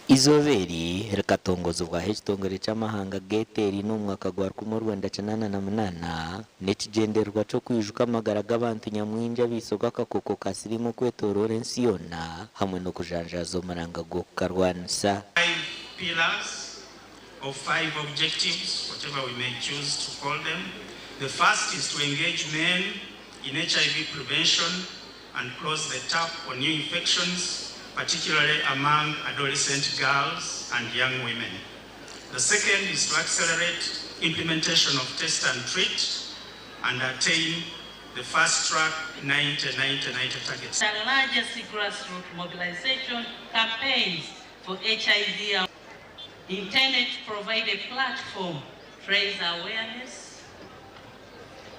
Eizooba eri rikatongozibwaho ekitongore ky'amahanga ageeteeraine omu mwaka gwa 1988 n'ekigyendererwa ky'okwijuka amagara g'abantu nyamwingi abaitsirwe akakooko ka siriimu okwetooroora ensi yoona hamwe n'okujanjaaza omuranga gw'okukarwanisa.
Five pillars or five objectives, whatever we may choose to call them. The first is to engage men in HIV prevention and close the tap on new infections, particularly among adolescent girls and young women. The second is to accelerate implementation of test and treat and attain the fast track 90-90-90 targets.
The largest grassroots mobilization campaigns for HIV intended to provide a platform to raise awareness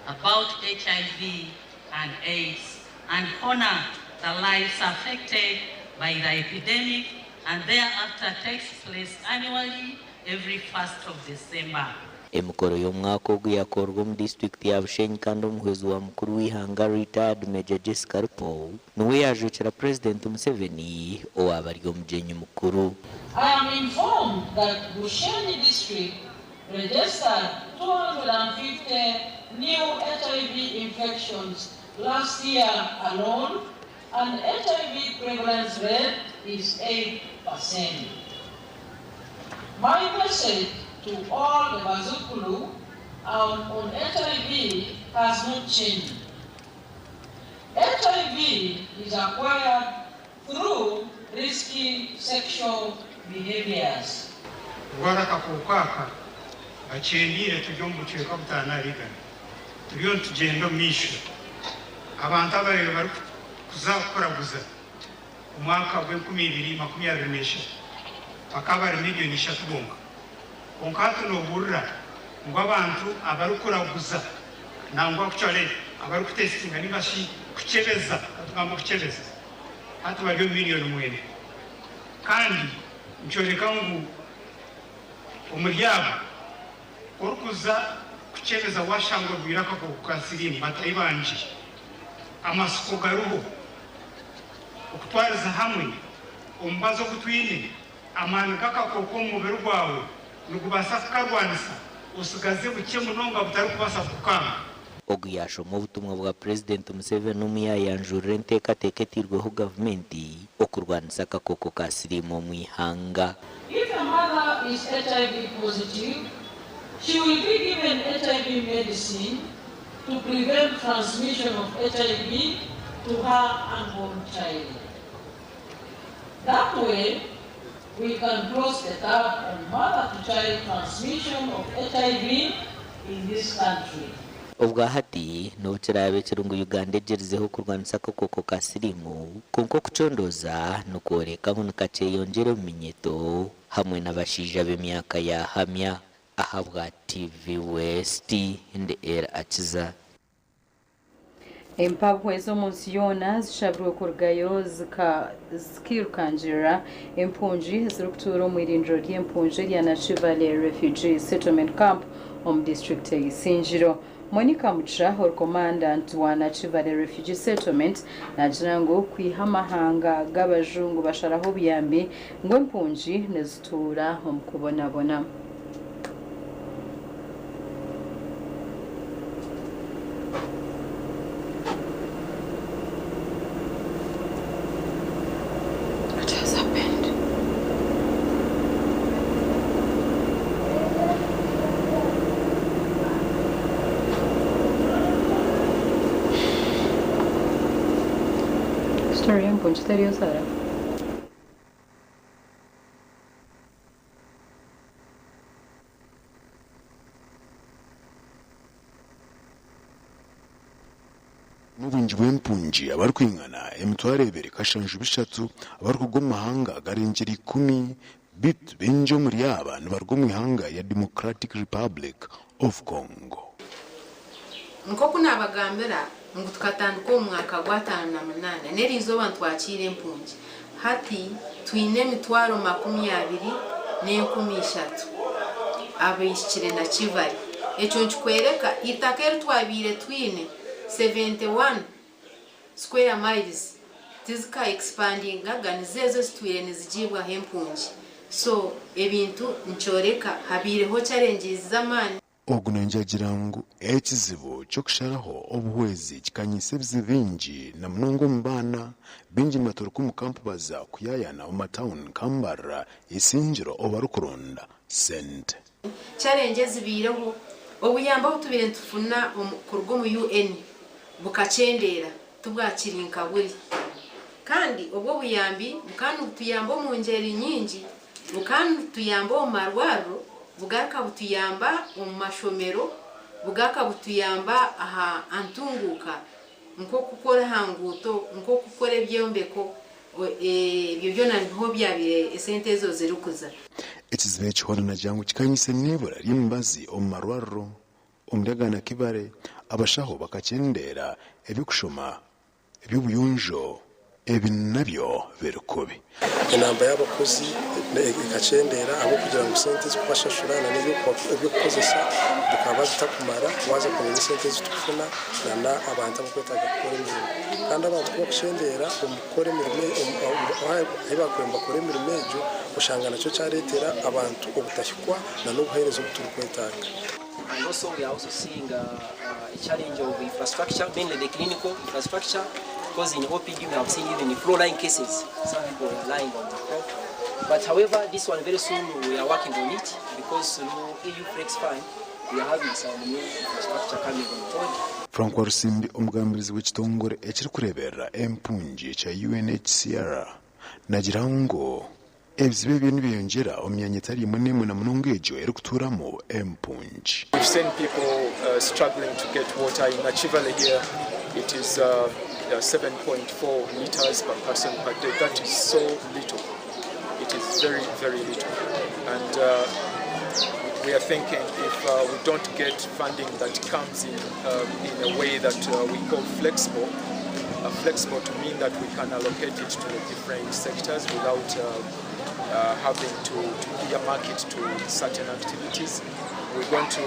about HIV and AIDS and honor the lives affected by the epidemic, and thereafter takes place annually every 1st of December.
Emikoro y'omwaka ogu yakorwa omu disiturikiti ya Bushenyi kandi omuhwezi wa mukuru w'eihanga Retired Major Jessica Alupo niwe yaajwekyera Purezidenti Museveni owaaba ari omugyenyi mukuru.
I am informed that Bushenyi district registered 250 new HIV infections last year alone, and HIV prevalence rate is 8%. My message to all the Bazukulu on HIV has not changed. HIV is acquired through risky sexual behaviors.
Kurwara akakooko aka bakyendeire turi omu bucweka butaano ahari igana turiyo nitugyenda omu maisho abantu ababaire barikuza kuraguza omwaka gw'enkumi ibiri makumi abiri n'eshatu bakaba bari miliyoni ishatu bonka kwonka hati noohurira ngu abantu abarikuraguza nangwa actually abarikutesitinga ninga shi kukyebeza tugamba kukyebeza hati bari omu miliyoni mwenda kandi nikyoreka ngu omuri abo orikuza kukyebeza washanga orwaire akakooko ka siriimu batari bangi amasiko gariho okutwariza hamwe omubazi ogu twine amaani g'akakooko omu mubiri gwawe nigubaasa kukarwanisa osigaze bukye munonga butarikubaasa kukukanga.
Ogu yaashoma obutumwa bwa Purezidenti Museveni omu yaayanjurira enteekateeka eteirweho gavumenti okurwanisa akakooko ka siriimu omu ihanga.
If a mother is HIV positive, she will be given HIV medicine to prevent transmission of HIV to her unborn child. That way, we can close the tap on mother-to-child transmission of HIV in this country.
Obwa hati, n'obu kiraabe kiri ngu Uganda egyerizeho kurwanisa akakooko ka siriimu, kwonka okucondooza nikworeka ngu nikakyeyongyera omu minyeto hamwe n'abashaija b'emyaka yaahamya. Ahabwa TV West, ndi El Akiza.
Empabwa ez'omu nsi yoona zishabirwe kurugayo zikairukangirira empungi ezirikutuura omu irindiro ry'empungi erya Nakivale Refugee Settlement Camp omu disiturikiti ya Isingiro. Monica Mugisha ori Commandant wa Nakivale Refugee Settlement naagira ngu kwiha amahanga g'abajungu basharaho obuyambi ngu empungi nizituura omu kubonabona. Empungi teriyo Sarah?
N'obwingi bw'empungi abarikwingana 2300 abarikuruga omu mahanga agarengire ikumi beitu baingi omuri aba nibaruga omu ihanga rya Democratic Republic of Congo.
Nk'oku naabagambira ngu tukatandika omu mwaka gw'atano na munaana, n'eriizooba nitwakiira empungi. Hati twine 203,000 abaishikire na Kivari. Ekyo nikikwereka eitaka eri twabaire twine 71 square miles tizika expandingaga, nizo ezo ezitwire nizigiibwaho empungi. So ebintu nikyoreka habaireho challenges z'amaani.
Ogu nayongyera agira ngu ekizibu ky'okusharaho obuhwezi kikanyisa ebizibu bingi na munonga omu baana. Baingi nibaturuka omu kampu baza kuyayana omu matawuni nka Mbarara, Isingiro obu barikuronda sente.
Challenge ezibaireho, obuyambi obu tubaire nitufuna kuruga omu UN bukakyendeera tibwakiri nka buri. Kandi obwo obuyambi bukaba nibutuyamba omu ngyeri nyingi, bukaba nibutuyamba omu marwariro, bugaruka butuyamba omu mashomero, bugaruka butuyamba aha ntunguuka nk'okukora aha nguuto, nk'okukora ebyombeko, ebyo byona niho byabaire esente ezo zirikuza.
Ekizibu eki hoona nagira ngu kikanyise n'eibura ry'emibazi omu marwariro. Omuri aga Nakivale, abashaho bakakyendeera eby'okushoma, eby'obuyonjo, ebi nabyo biri kubi.
Enamba y'abakozi ekakyendeera ahabw'okugira ngu sente ezikubashashura na n'ebyokukozesa bikaba bitakumara waaza kureeba esente ezi tukufuna na n'abantu abakwetaaga kukora emirimo. Kandi abantu kubakuchendeera omu kukora emirimo ahu bakubaire nibakora emirimo egyo oshanga nakyo kyareetera abantu obutahikwa na n'obuheereza obu turikwetaaga.
And also we are also seeing a challenge of infrastructure, mainly the clinical infrastructure, because in OPD we have seen even floor-lying cases, some people are lying on the floor. But however, this one very soon we are working on it, because through EU Flex Fund we are having some new infrastructure coming on board.
Frank Walusimbi omugambirizi w'ekitongore ekirikureeberera empungi ekya UNHCR nagira ngu ebizibu ebyo nibyeyongyera omu myanya etari emwe n'emwe na munonga egyo erikutuuramu empungi.
We've seen people struggling to get water. In Nakivale here, it is 7.4 liters per person per day. That is so little. It is very, very little. And we are thinking if we don't get funding that comes in a way that we call flexible, flexible to mean that we can allocate it to the different sectors without having to earmark it to certain activities, we're going to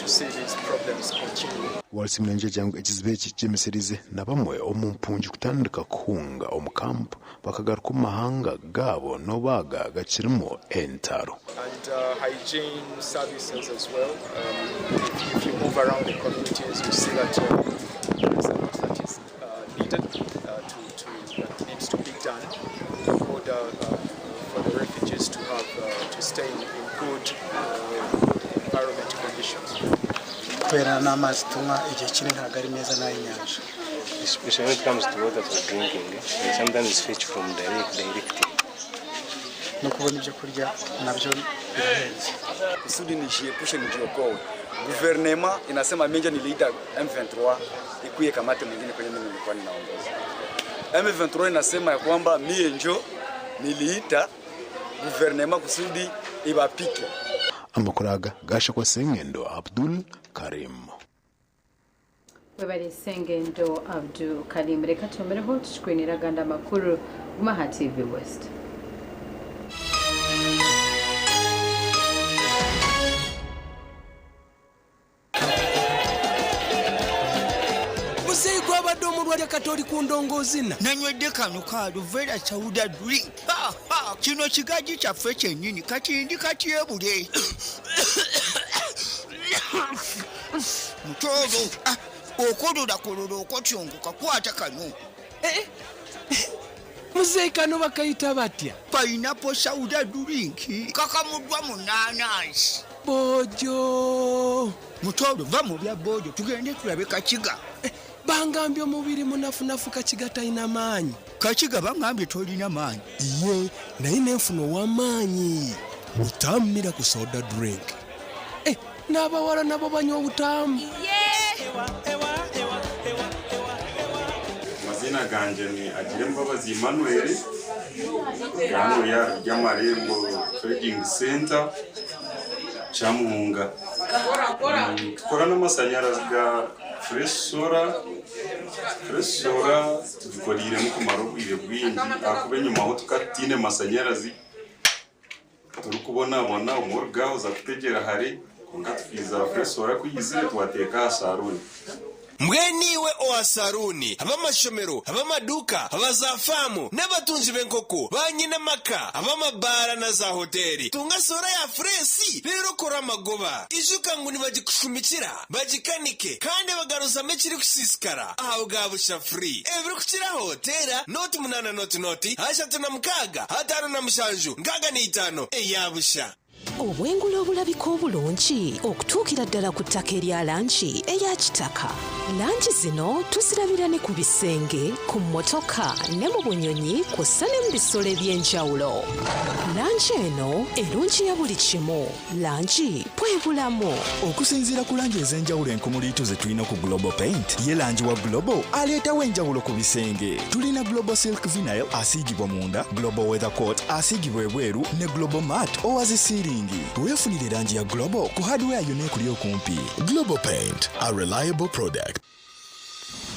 see these problems continue.
Walusimbi nayongyera ngu ekizibu eki kyemisirize na bamwe omu mpungi kutandika kuhunga omu kampu bakagaruka omu mahanga gaabo n'obu aga gakirimu entaro.
And hygiene services as well. If you move around the communities, you see that there is a lot that is needed to, that needs to be done in order for the refugees to have to stay in good environment conditions.
Kubera n'amazi tunywa igihe kinini ntabwo ari meza n'ay'inyanja.
Especially when it comes to water for drinking, eh? Sometimes it's fetched from the lake directly.
No kubona ibyo kurya nabyo birahenze.
Kusudi nijiepushe nijiokoe. Gouvernement inasema mimi niliita M23 ikuye kamate mwingine kwenye mimi nilikuwa ninaongoza. M23 inasema ya kwamba mie njo niliita gouvernement kusudi ibapike.
Amakuru aga gashakwa Sengendo Abdul Karim.
Webale Sengendo Abdul Karim. Reka tuomereho tukikwinira ganda makuru guma ha TV West.
Muzeeyi gwabadde omulwadde katoli ku ndongoozina.
Nanywedde kano ka Aluvera Sauda drink. Ha, ha, kino kigaji kyaffe kyennyini kati ndi katyebule mutoolo. Ah, okololakololo okotyongoka kwata kano.
Muzeeyi kano bakayita batya?
Pineapple Sauda drink kakamuddwa mu naanansi.
Bojo.
Mutoolo, va mu bya bojo tugende tulabe kakiga.
Bangambye omubiri munafunafu Kakiga talina maanyi.
Kakiga bangambye tolina maanyi.
Iye naye nenfuna ow'amaanyi. Butamu Miracle Soda Drink. Eh, n'abawala nabo banywa Butamu.
Amazina ganje ni Agirembabazi Emmanuel, hano ya Ryamarembo Trading Center, Kyamuhunga. Tukora n'amasanyarazi ga Fresh Solar. Fresh Solar tugikoriremu kumara obwire bwingi ahakuba enyima aho tukaba masanyarazi turikubonabona obumwe orugaho kutegyera hare kwonka tukiiza Fresh Solar ku yizire twateeka aha saruuni.
Mbwenu iwe owa saruuni, ab'amashomero, ab'amaduuka, abaza faamu n'abatunzi b'enkoko, banyine amaka, ab'amabaara na za hoteeri, tunga soora ya fureesi reero okore amagoba. Ijuka ngu nibagikushumikira, bagikanike kandi bagaruzamu ekirikusiisikara aha bwa busha free. Ebirikukiraho teera nooti munaana nooti nooti 36 57 65 eya busha.
Obwengula obulabika obulungi okutuukira ddala ku ttaka erya langi eya kitaka. Langi zino tuzirabira ne ku bisenge, ku mmotoka ne mu bunyonyi kw'ossa ne mu bisolo eby'enjawulo. Langi eno erungiya buli kimu. Langi bwe bulamu.
Okusinziira ku langi ez'enjawulo enkumuliitu ze tulina ku Global Paint, ye langi wa Global aleetawo enjawulo ku bisenge. Tulina Global Silk Vinyl asiigibwa munda, Global Weather Coat asiigibwa ebweru ne Global Matte owa zi siiringi. Weefunire langi ya Global ku hardware yonna ekuli okumpi.
Global Paint, a reliable product.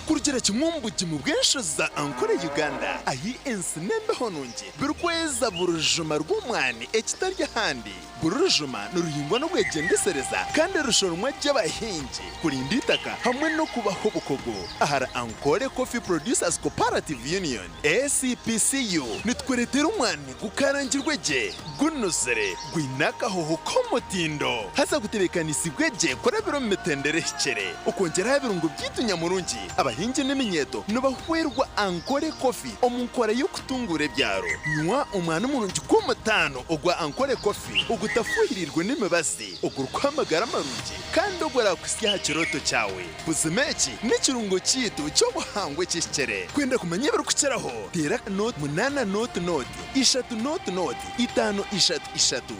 Kurugira kimwe omu bugimu bw'enshozi za Ankole Uganda, ahi ensi n'embeho nungi birikweza buri rujuma rw'omwani ekitari ahandi. Buri rujuma niruhingwa n'obwegyendesereza kandi rushoromwa gye abahingi kurinda eitaka hamwe n'okubaha obukugu. Ahari Ankole Coffee Producers Cooperative Union, ACPCU, nitukureetera omwani gukarangirwe gye, gunuzire, gwine akahoho k'omutindo haza gutebeekanisiibwe gye kurabira omu mitendera ehikire. Okwongyera aha birungo byaitu nyamurungi, abahingi n'eminyeeto nibahwerwa Ankole Coffee omu nkora y'okutunguura ebyaro. Nywa omwani murungi gw'omutaano ogwa Ankole Coffee ogutafuhiriirwe n'emibazi, ogurikuha amagara marungi kandi oguraakuhitsya aha kirooto kyawe. Buzima eki n'ekirungo kyaitu ky'obuhangwa ekihikire. Kwenda kumanya ebirikukiraho, teera nooti munaana nooti nooti ishatu nooti nooti itaano ishatu ishatu.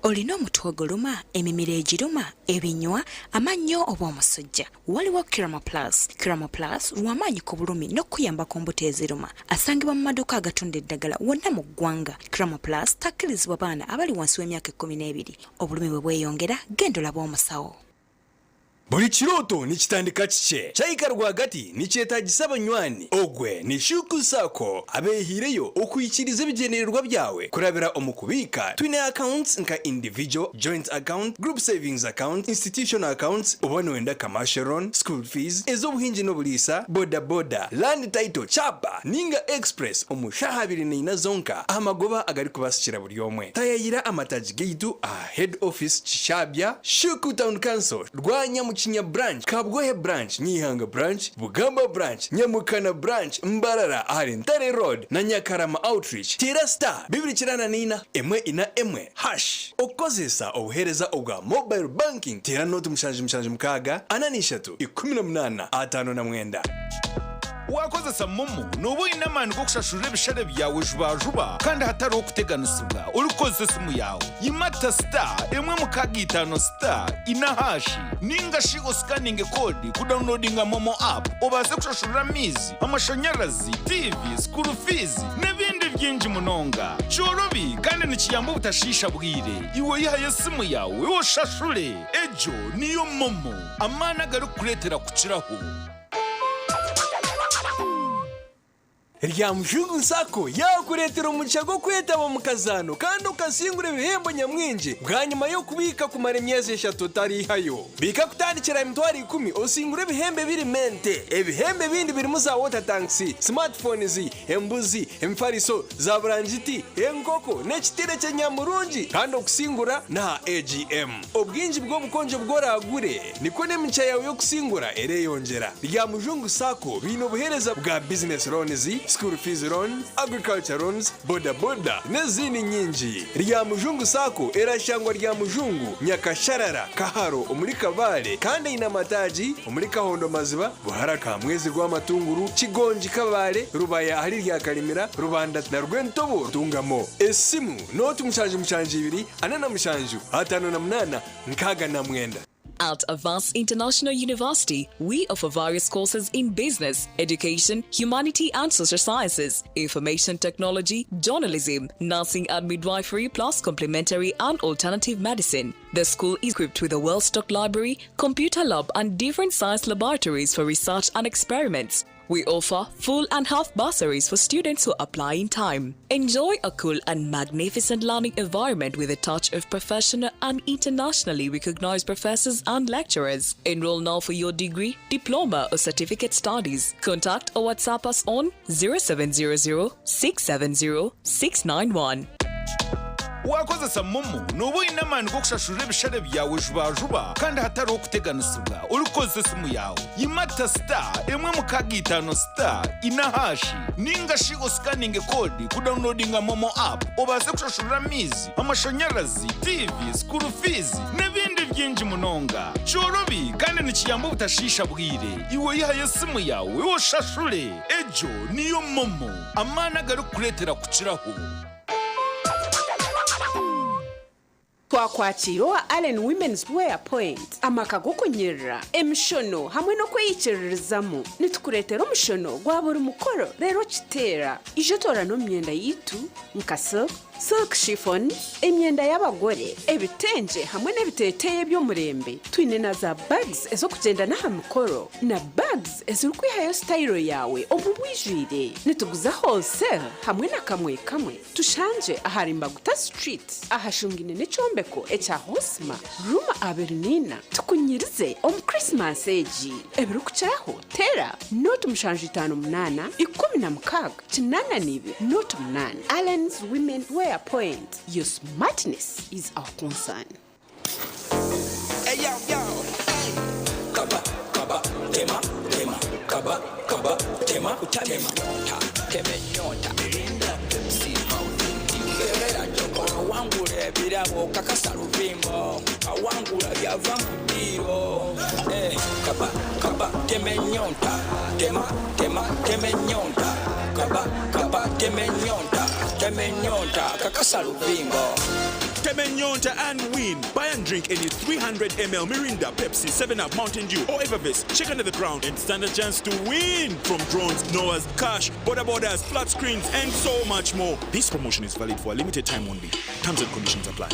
Olina omutwe oguluma, emimiro egiruma, ebinywa, amannyo oba omusujja? Waliwo Kiramo Plus. Kiramo Plus lw'amaanyi ku bulumi n'okukuyamba ku mbuto eziruma. Asangibwa mu maduuka agatunda eddagala wonna mu ggwanga. Kiramo Plus takkirizibwa baana abali wansi w'emyaka ekkumineebiri. Obulumi bwe bweyongera, genda olabe omusawo.
Buri kirooto nikitandika kikye, kyahika rwagati nikyetagisa abanywani. Ogwe ni Shuku Sacco abehiireyo okuhikiiriza ebigyendererwa byawe kurabira omu kubiika. Twine accounts nka individual, joint account, group savings account, institutional accounts, oba noyenda commercial loan, school fees, ez'obuhingi n'oburiisa, boda boda, land title, chapa ninga express omu shaaha abiri naina zonka aha magoba agarikubasikira buri omwe. Tayayira amataagi gaitu aha Head Office Kishabya, Shuku Town Council, Rwanyamukinya Branch, Kabwohe Branch, Nyihanga Branch, Bugamba Branch, Nyamukana Branch, Mbarara ahari Ntare Road na Nyakarama Outreach. Teera star 294 1 4 hash. Okukozesa obuheereza obwa Mobile Banking, teera nooti 776 43 18 59.
Waakozesa MoMo, nooba oine amaani g'okushashurira ebishare byawe jubajuba kandi hatariho kuteganisibwa orikukozesa esimu yaawe. Yimata star emwe mukaaga itaano star ina haashi ninga shi osikaninge koodi kudawunilodinga MoMo app obaase kushashurira amaizi, amashanyarazi, tiivi, sikuuru fiizi n'ebindi bingi munonga. Kyorobi kandi nikiyamba obutashiisha bwire. Iwe ihayo esimu yaawe oshashure. Egyo niyo MoMo, amaani agarikukureetera kukiraho.
Ryamushungu Sacco yaakureetera omugisha gw'okwetaba omu kazaano kandi okasingura ebihembo nyamwingi bwanyima y'okubiika kumara emyezi eshatu otariihayo. Biika kutandikira aha 100,000 osingure ebihembo ebirimu ente. Ebihembo ebindi birimu za water tanks, smartphones, embuzi, emifariso, za burangiti, enkoko n'ekitire ky'enyamurungi kandi okusingura n'aha AGM. Obwingi bw'obukonjo obu oraagure, nikwo n'emigisha yaawe y'okusingura ereyongyera. Ryamujungu Sacco baine obuheereza bwa business loans, School fees loan, agriculture loans, boda boda n'ezindi nyingi. Ryamujungu Sacco erashangwa Ryamujungu, Nyakasharara, Kaharo omuri Kabale kandi eine amataagi omuri Kahondo Maziba, Buhara Kamwezi Rwamatunguru, Kigongi Kabale, Rubaya ahari Ryakarimira, Rubanda na Rwentobo Ntungamo. Esimu, nooti 772 47 58 69.
At Avance International University, we offer various courses in business, education, humanity and social sciences, information technology, journalism, nursing and midwifery, plus complementary and alternative medicine. The school is equipped with a well stocked library, computer lab, and different science laboratories for research and experiments. We offer full and half bursaries for students who apply in time. Enjoy a cool and magnificent learning environment with a touch of professional and internationally recognized professors and lecturers. Enroll now for your degree, diploma, or certificate studies. Contact or WhatsApp us on 0700 670 691.
Wakozesa momo nooba oine amaani g'okushashurira ebishare byawe jubajuba kandi hatariho kuteganisibwa orikukozesa esimu yaawe. Yimata star emwe mukaaga itaano star ina haashi ninga shi osikaninge koodi kudawunilodinga momo app obaase kushashurira amaizi, amashanyarazi, tiivi, sikuuru fiizi n'ebindi bingi munonga. Kyorobi kandi nikiyamba obutashiisha bwire. Iwe ihayo esimu yaawe oshashure. Egyo niyo momo, amaani agarikukureetera kukiraho.
Twakwakira owa Allen Women's Wear Point, amaka g'okunyirira, emishono hamwe n'okweyikiririzamu. Nitukureetera omushono gwa buri mukoro reero kiteera. Ija otoorane omu myenda yaitu nka silk, silk chiffon, emyenda y'abagore, ebitengye hamwe n'ebiteeteeyi eby'omurembe. Twine na za bags ez'okugyenda n'aha mikoro na bags ezirikwihayo sitayiro yaawe omu bwijwire. Nituguza wholesale hamwe na kamwe kamwe. Tushangye ahari Mbaguta Street ahashungaine n'ekyombeko ekya Hosma, room 24. Tukunyirize omu Christmas egi. Ebirikukiraho teera 0758 16 82 08. Allen's Women Wear Point, your smartness is our concern.
Hey, yo, yo, hey. Kaba, kaba, tema, tema, kaba, kaba, tema, tema, ta, teme nyota, Mirinda, Pepsi, Mountain Dew. Kebera choko, wangula ebirabo, kakasa luvimbo, awangula byava mu ddiiro. Eh, kaba, kaba, tema ennyonta, tema, tema, tema ennyonta, kaba, kaba, tema ennyonta, tema ennyonta, kakasa luvimbo.
Tema ennyonta and win. Buy and drink any 300 ml Mirinda, Pepsi, 7-Up, Mountain Dew, or Evervest. Check under the ground and stand a chance to win. From drones, Noahs, cash, border borders, flat screens, and so much more. This promotion is valid for a limited time only. Terms and conditions apply.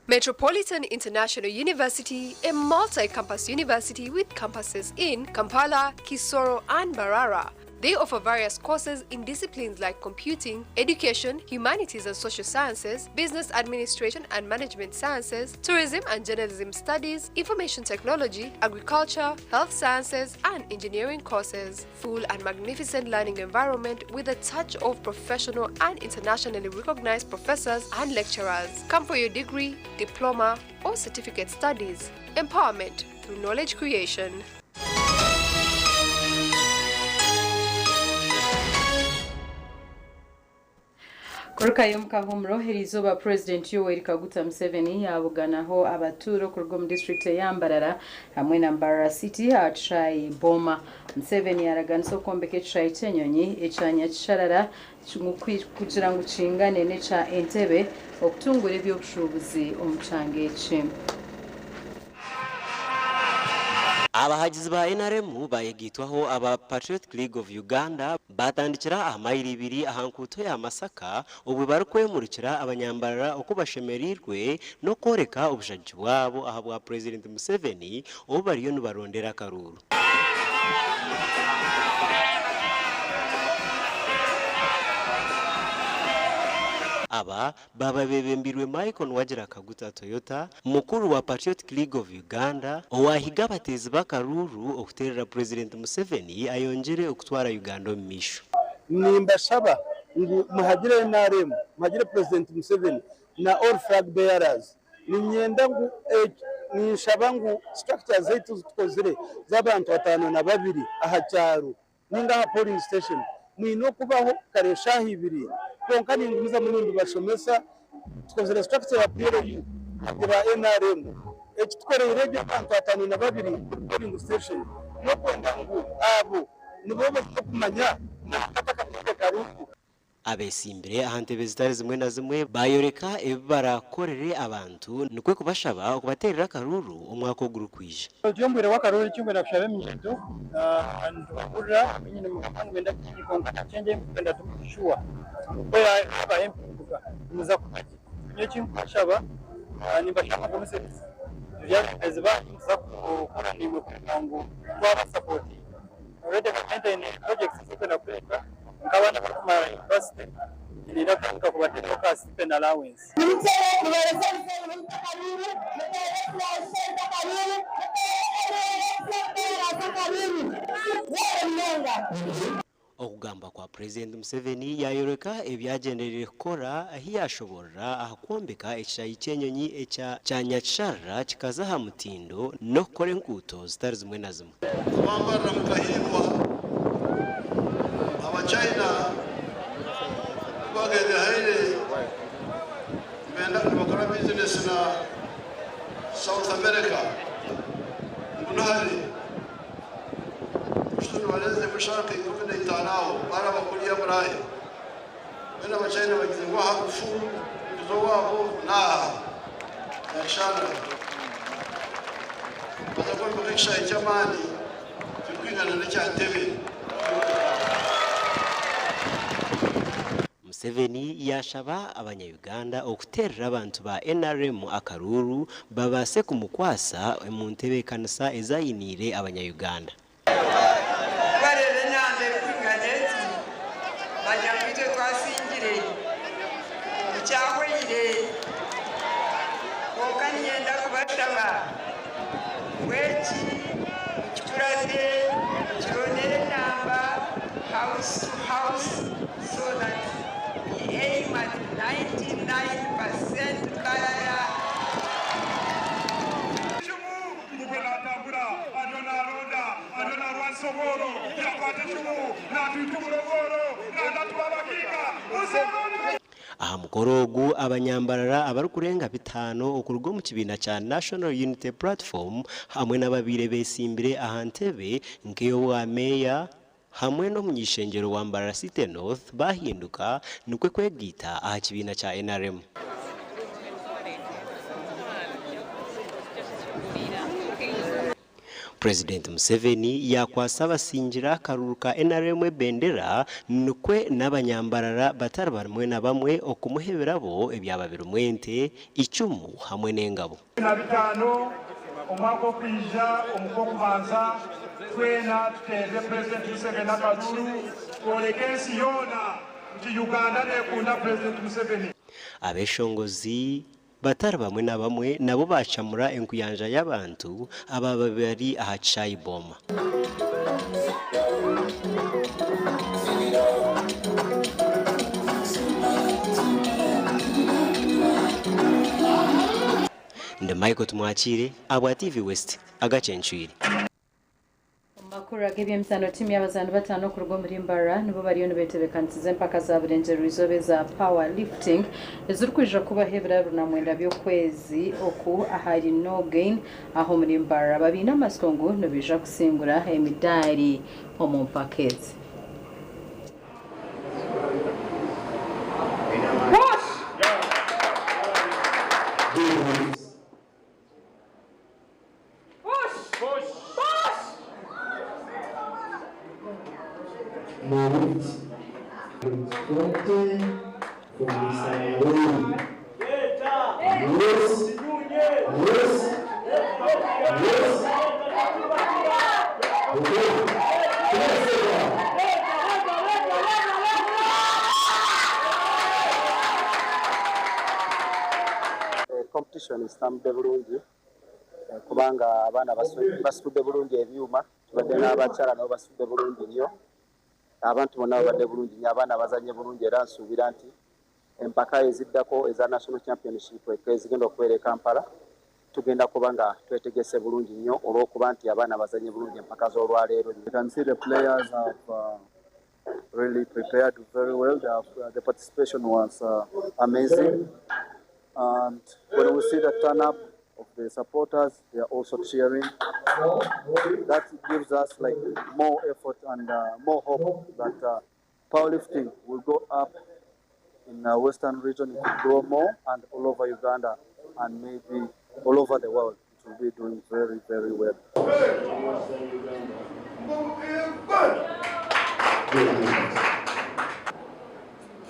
Metropolitan International University, a multi campus university with campuses in Kampala, Kisoro, and Mbarara. They offer various courses in disciplines like computing, education, humanities and social sciences, business administration and management sciences, tourism and journalism studies, information technology, agriculture, health sciences, and engineering courses. Full and magnificent learning environment with a touch of professional and internationally recognized professors and lecturers. Come for your degree, diploma, or certificate studies. Empowerment through knowledge creation.
Kurukayo omu kahuumuro, eriizooba Purezidenti Yoweri Kaguta Museveni yaabuganaho abatuura okuruga omu disiturikiti eya Mbarara hamwe na Mbarara City aha kishaayi Boma. Museveni yaaraganisa okwombeka ekishaayi ky'enyonyi ekya Nyakisharara kugira ngu kingane n'ekya Entebbe okutunguura eby'obushuubuzi omu kyanga eki.
Abahagizi ba NRM bayegaitwaho aba Patriotic League of Uganda baatandikira aha mayiro ibiri aha nkuuto ya Masaka obwo barikwemurikira abanyambarara oku bashemereirwe n'okworeka obushagiki bwabo ahabwa Purezidenti Museveni obu bariyo nibarondera akaruuru. Aba baaba beebembeirwe Michael Nuwagira Kaguta Toyota, mukuru wa Patriotic League of Uganda, owaahiga abateezi b'akaruuru okuteerera Purezidenti Museveni ayongyere okutwara Uganda omu maisho.
Nimbashaba ngu muhagire nrm, muhagire Purezidenti Museveni na all flag bearers. Niinyenda ngu ninshaba ngu structures zaitu ezi tukozire z'abantu 52 aha kyaro. Ninga aha polling station. Mwine okubaho kare eshaaha ibiri. Kwonka ningumizamu nimbibashomesa. Tukozire structure ya PLU eba nrm. Eki tukoreire ebyo abantu 52 buri polling station n'okwenda ngu abo nibo baine kumanya naakati akateebe kariho.
Abeesimbire aha ntebe zitari zimwe na zimwe baayoreka ebi baraakorere abantu nikwo kubashaba okubateerera akaruuru omwaka ogurikwija.
Turi omu bwire bw'akaruuru ekikwenda kushaba eminyeeto nitubaburira nyine mugamba ngu mwenda kuki kwonka change ei mukwenda timuri shuwa ku yaabaho empinduka nimuza kuba gye. Nyowe eki nkubashaba nimbashaba ngu turi abeebembezi baanyu nituza kukora naimwe kureeba ngu twabasapotinga. Already gavumenti eine projects ezirikwenda kureebwa nk'abaana abarikumara university neyenda kutandika kubateeraho ka stipend allowance.
Okugamba kwa Purezidenti Museveni yaayoreka ebi agyendereire kukora ahi yaashoboorora aha kwombeka ekishaayi ky'enyonyi ekya kya Nyakisharara kikaza aha mutindo n'okukora enguuto zitari zimwe na zimwe.
Abambarira mukahiirwa, Abachina kubagendera haire nibenda nibakora bizinesi na South America ngu nahare kushuta nibarenzemu eshaaha nka 15 aho baraba kuriya Buraaya. Mbwenu Abachina bagize ngu aha omufungizo waabo n'aha Nyakisharara. Nibaza kwombeka ekishaayi ky'amaani kirikwingana n'ekya Ntebe.
Museveni yaashaba abanya-Uganda okuteerera abantu ba NRM akaruuru babaase kumukwasa omu ntebeekanisa ezi ainiire abanya-Uganda.
Ku bareeba enamba erikwingana eti, bagira ngu itwe twasingire, tikyahweire. Kwonka niinyenda kubashaba ngu eki mukikurate, mukirondere enamba house to house so that we aim at 99% Mbarara.
Ngugwe natambura ariyo naronda ariyo narwanisa obworo yakwata ecumu natwitumura obworo natatuba abakiika Museveni.
Aha mukoro ogu abanyambarara abarikurenga bitaano okuruga omu kibiina kya National Unity Platform hamwe n'ababaire beesimbire aha ntebe nk'ey'obwa meeya hamwe n'omuny'ishengyero wa Mbarara City North baahinduka nikwo kwegaita aha kibiina kya NRM. Purezidenti Museveni yaakwatsa abasingire akaruuru ka NRM ebendera nikwo n'abanyambarara batari bamwe na bamwe okumuha ebirabo ebyaba birimu ente, icumu hamwe n'engabo.
Na bitaano omwaka okwija omu Kwokubanza twena tuteerere Purezidenti Museveni akaruuru tworeke ensi yoona nti Uganda neekunda Purezidenti Museveni.
Abeeshongozi batari bamwe na bamwe nabo baacamura enkuyanja y'abantu abaaba bari aha kishaayi Boma. Ndi Michael Tumwakiire ahabwa TV West, Agacencwire.
Omu makuru ag'eby'emizaano, tiimu y'abazaani bataano okuruga omuri Mbarara nibo bariyo nibetebeekanisiza empaka za Burengyerwa-izooba eza Power Lifting ezirikwija kubaho ebiro 29 by'okwezi oku ahari No Gain aho omuri Mbarara. Babiine amatsiko ngu nibaija kusingura emidaari omu mpaka ezi.
Competition zitambudde bulungi kubanga abaana basitudde bulungi ebyuma. Tubadde n'abakyala nabo basitudde bulungi nnyo. Abantu bonna babadde bulungi nnyo, abaana bazanye bulungi era nsuubira nti empaka eziddako eza national championship ezigenda okubeera e Kampala
Tugenda kuba nga twetegese bulungi nnyo olw'okuba nti abaana bazannye bulungi empaka z'olwaleero.
You can see the players have really prepared very well. They have, the participation was amazing. And when we see the turn up of the supporters, they are also cheering. That gives us like more effort and more hope that powerlifting will go up in the Western region, it will grow more, and all over Uganda and maybe all over the world. It will be doing very, very well.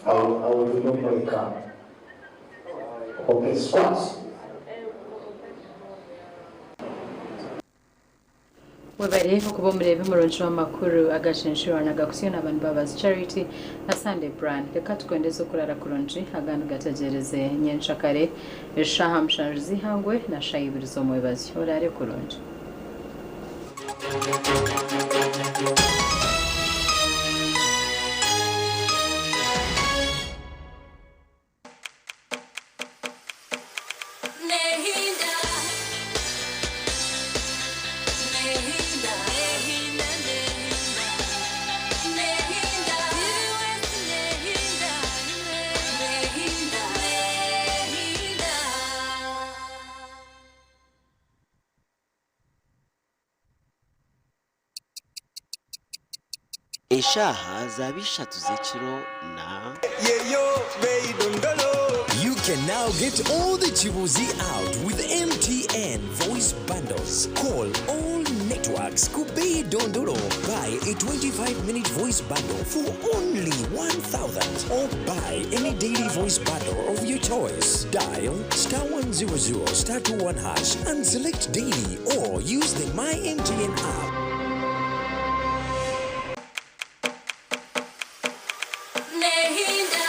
I will remember the car. Okay, squats.
Webare okuba omureebi murungi w'amakuru agashenshurana agakutsyo n'abantu babazi Charity na Sunday Brand. Reka tukwendeze okurara kurungi agandi gategyereze nyenshakare eshaaha 7 z'ihangwe na shaaha 2 z'omwebazyo. Orare kurungi.
Nehinda, Nehinda, Nehinda, Nehinda, Nehinda, Nehinda, Nehinda.
Eshaaha zaaba ishatu z'ekiro na.
You can now get all the Chibuzi out with MTN voice bundles. Call all networks. Kubei Dondolo. Buy a 25-minute voice bundle for only 1,000 or buy any daily voice bundle of your choice. Dial star 100 star 21 hash and select daily or use the My MTN app.
Nehinda,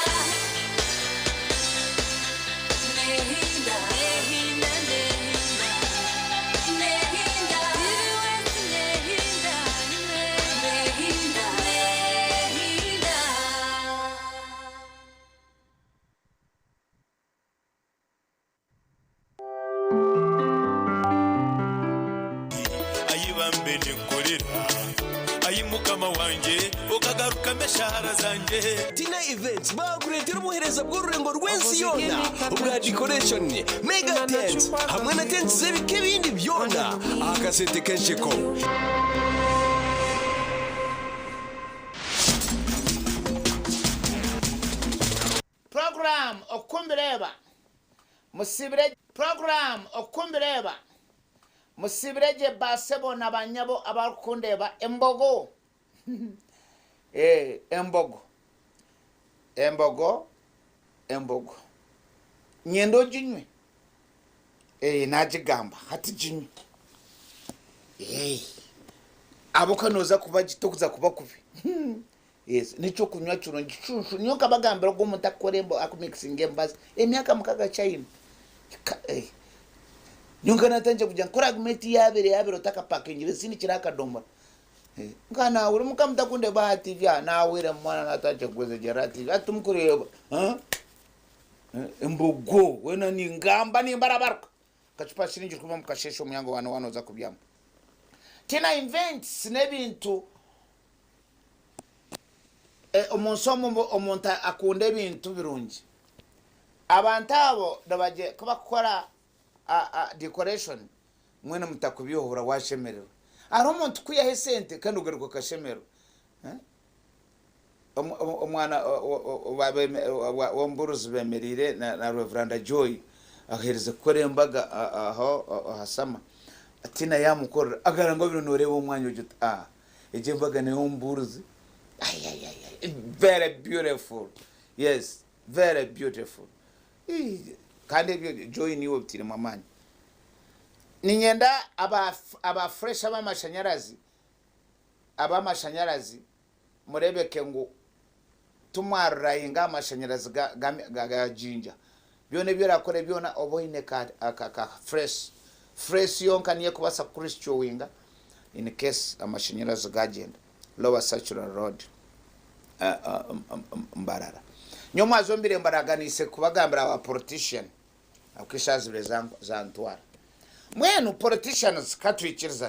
Nehinda, Nehinda, Nehinda, Nehinda, Nehinda, Nehinda.
Ayibambe ninkorera ayi mukama wanjye ukagaruka meshahara zanjye.
Tina Events bakuretera ubuhereza bw'ururengo rw'ensi yona ubwa decoration, mega tent hamwe na tent z'ebika ebindi byona akasente kenshi ko.
Program okumbireba musibire, program okumbireba musibireje basebo na banyabo abarikundeba embogo. Embogo, embogo, embogo nyenda oginywe. Nagigamba hati ginywe. Aboka noza kuba gitokuza kuba kubi. Yes, nikyo kunywa kirungi cucu niyo nkabagambira ogu omuntu akukora embo akumikisinga embazi emyaka 6 china. Niyo natanje kugira nkora agumeti yabere yabere otakapakingire sini kirakadomora. Nka nawe uri mukamutakunde ba TV nawere mwana natanje kugwezegera TV atumukureba. Embogo wena ningamba nimbarabaruka kacupa shiringi kuba mukashesha omuryango wano wanoza kubyamu. Tina Events n'ebintu omunsi omu omuntu akunda ebintu birungi. Abantu abo nibaje kubakora decoration mwene mutakubyohora washemererwa. Hariho omuntu kwihaho esente kandi ogaruka okashemererwa. Omwana w'omuburuzi bemereire na Reverend Joy ahereze kukora embaga aho ahasama Tina yamukorera agaranga bino noreeba omwanya ogyo oti egyo embaga ney'omuburuzi. Ay, ay, ay, ay. Very beautiful. Yes, very beautiful. Kandi ebyo Joy niwe obitiremu amaani. Ninyenda aba fresh abamashanyarazi murebeke ngu tumwarurayinga amashanyarazi ga Jinja byona ebyorakora byona oba oine ka fresh fresh yonka niyo kubasa kurisitowinga in case amashanyarazi gagenda. Lower Circular Road, Mbarara. Nyuma zombire mbaraganise kubagambira aba politician akishazibire zantwara. Mbwenu politicians ka twikirizane.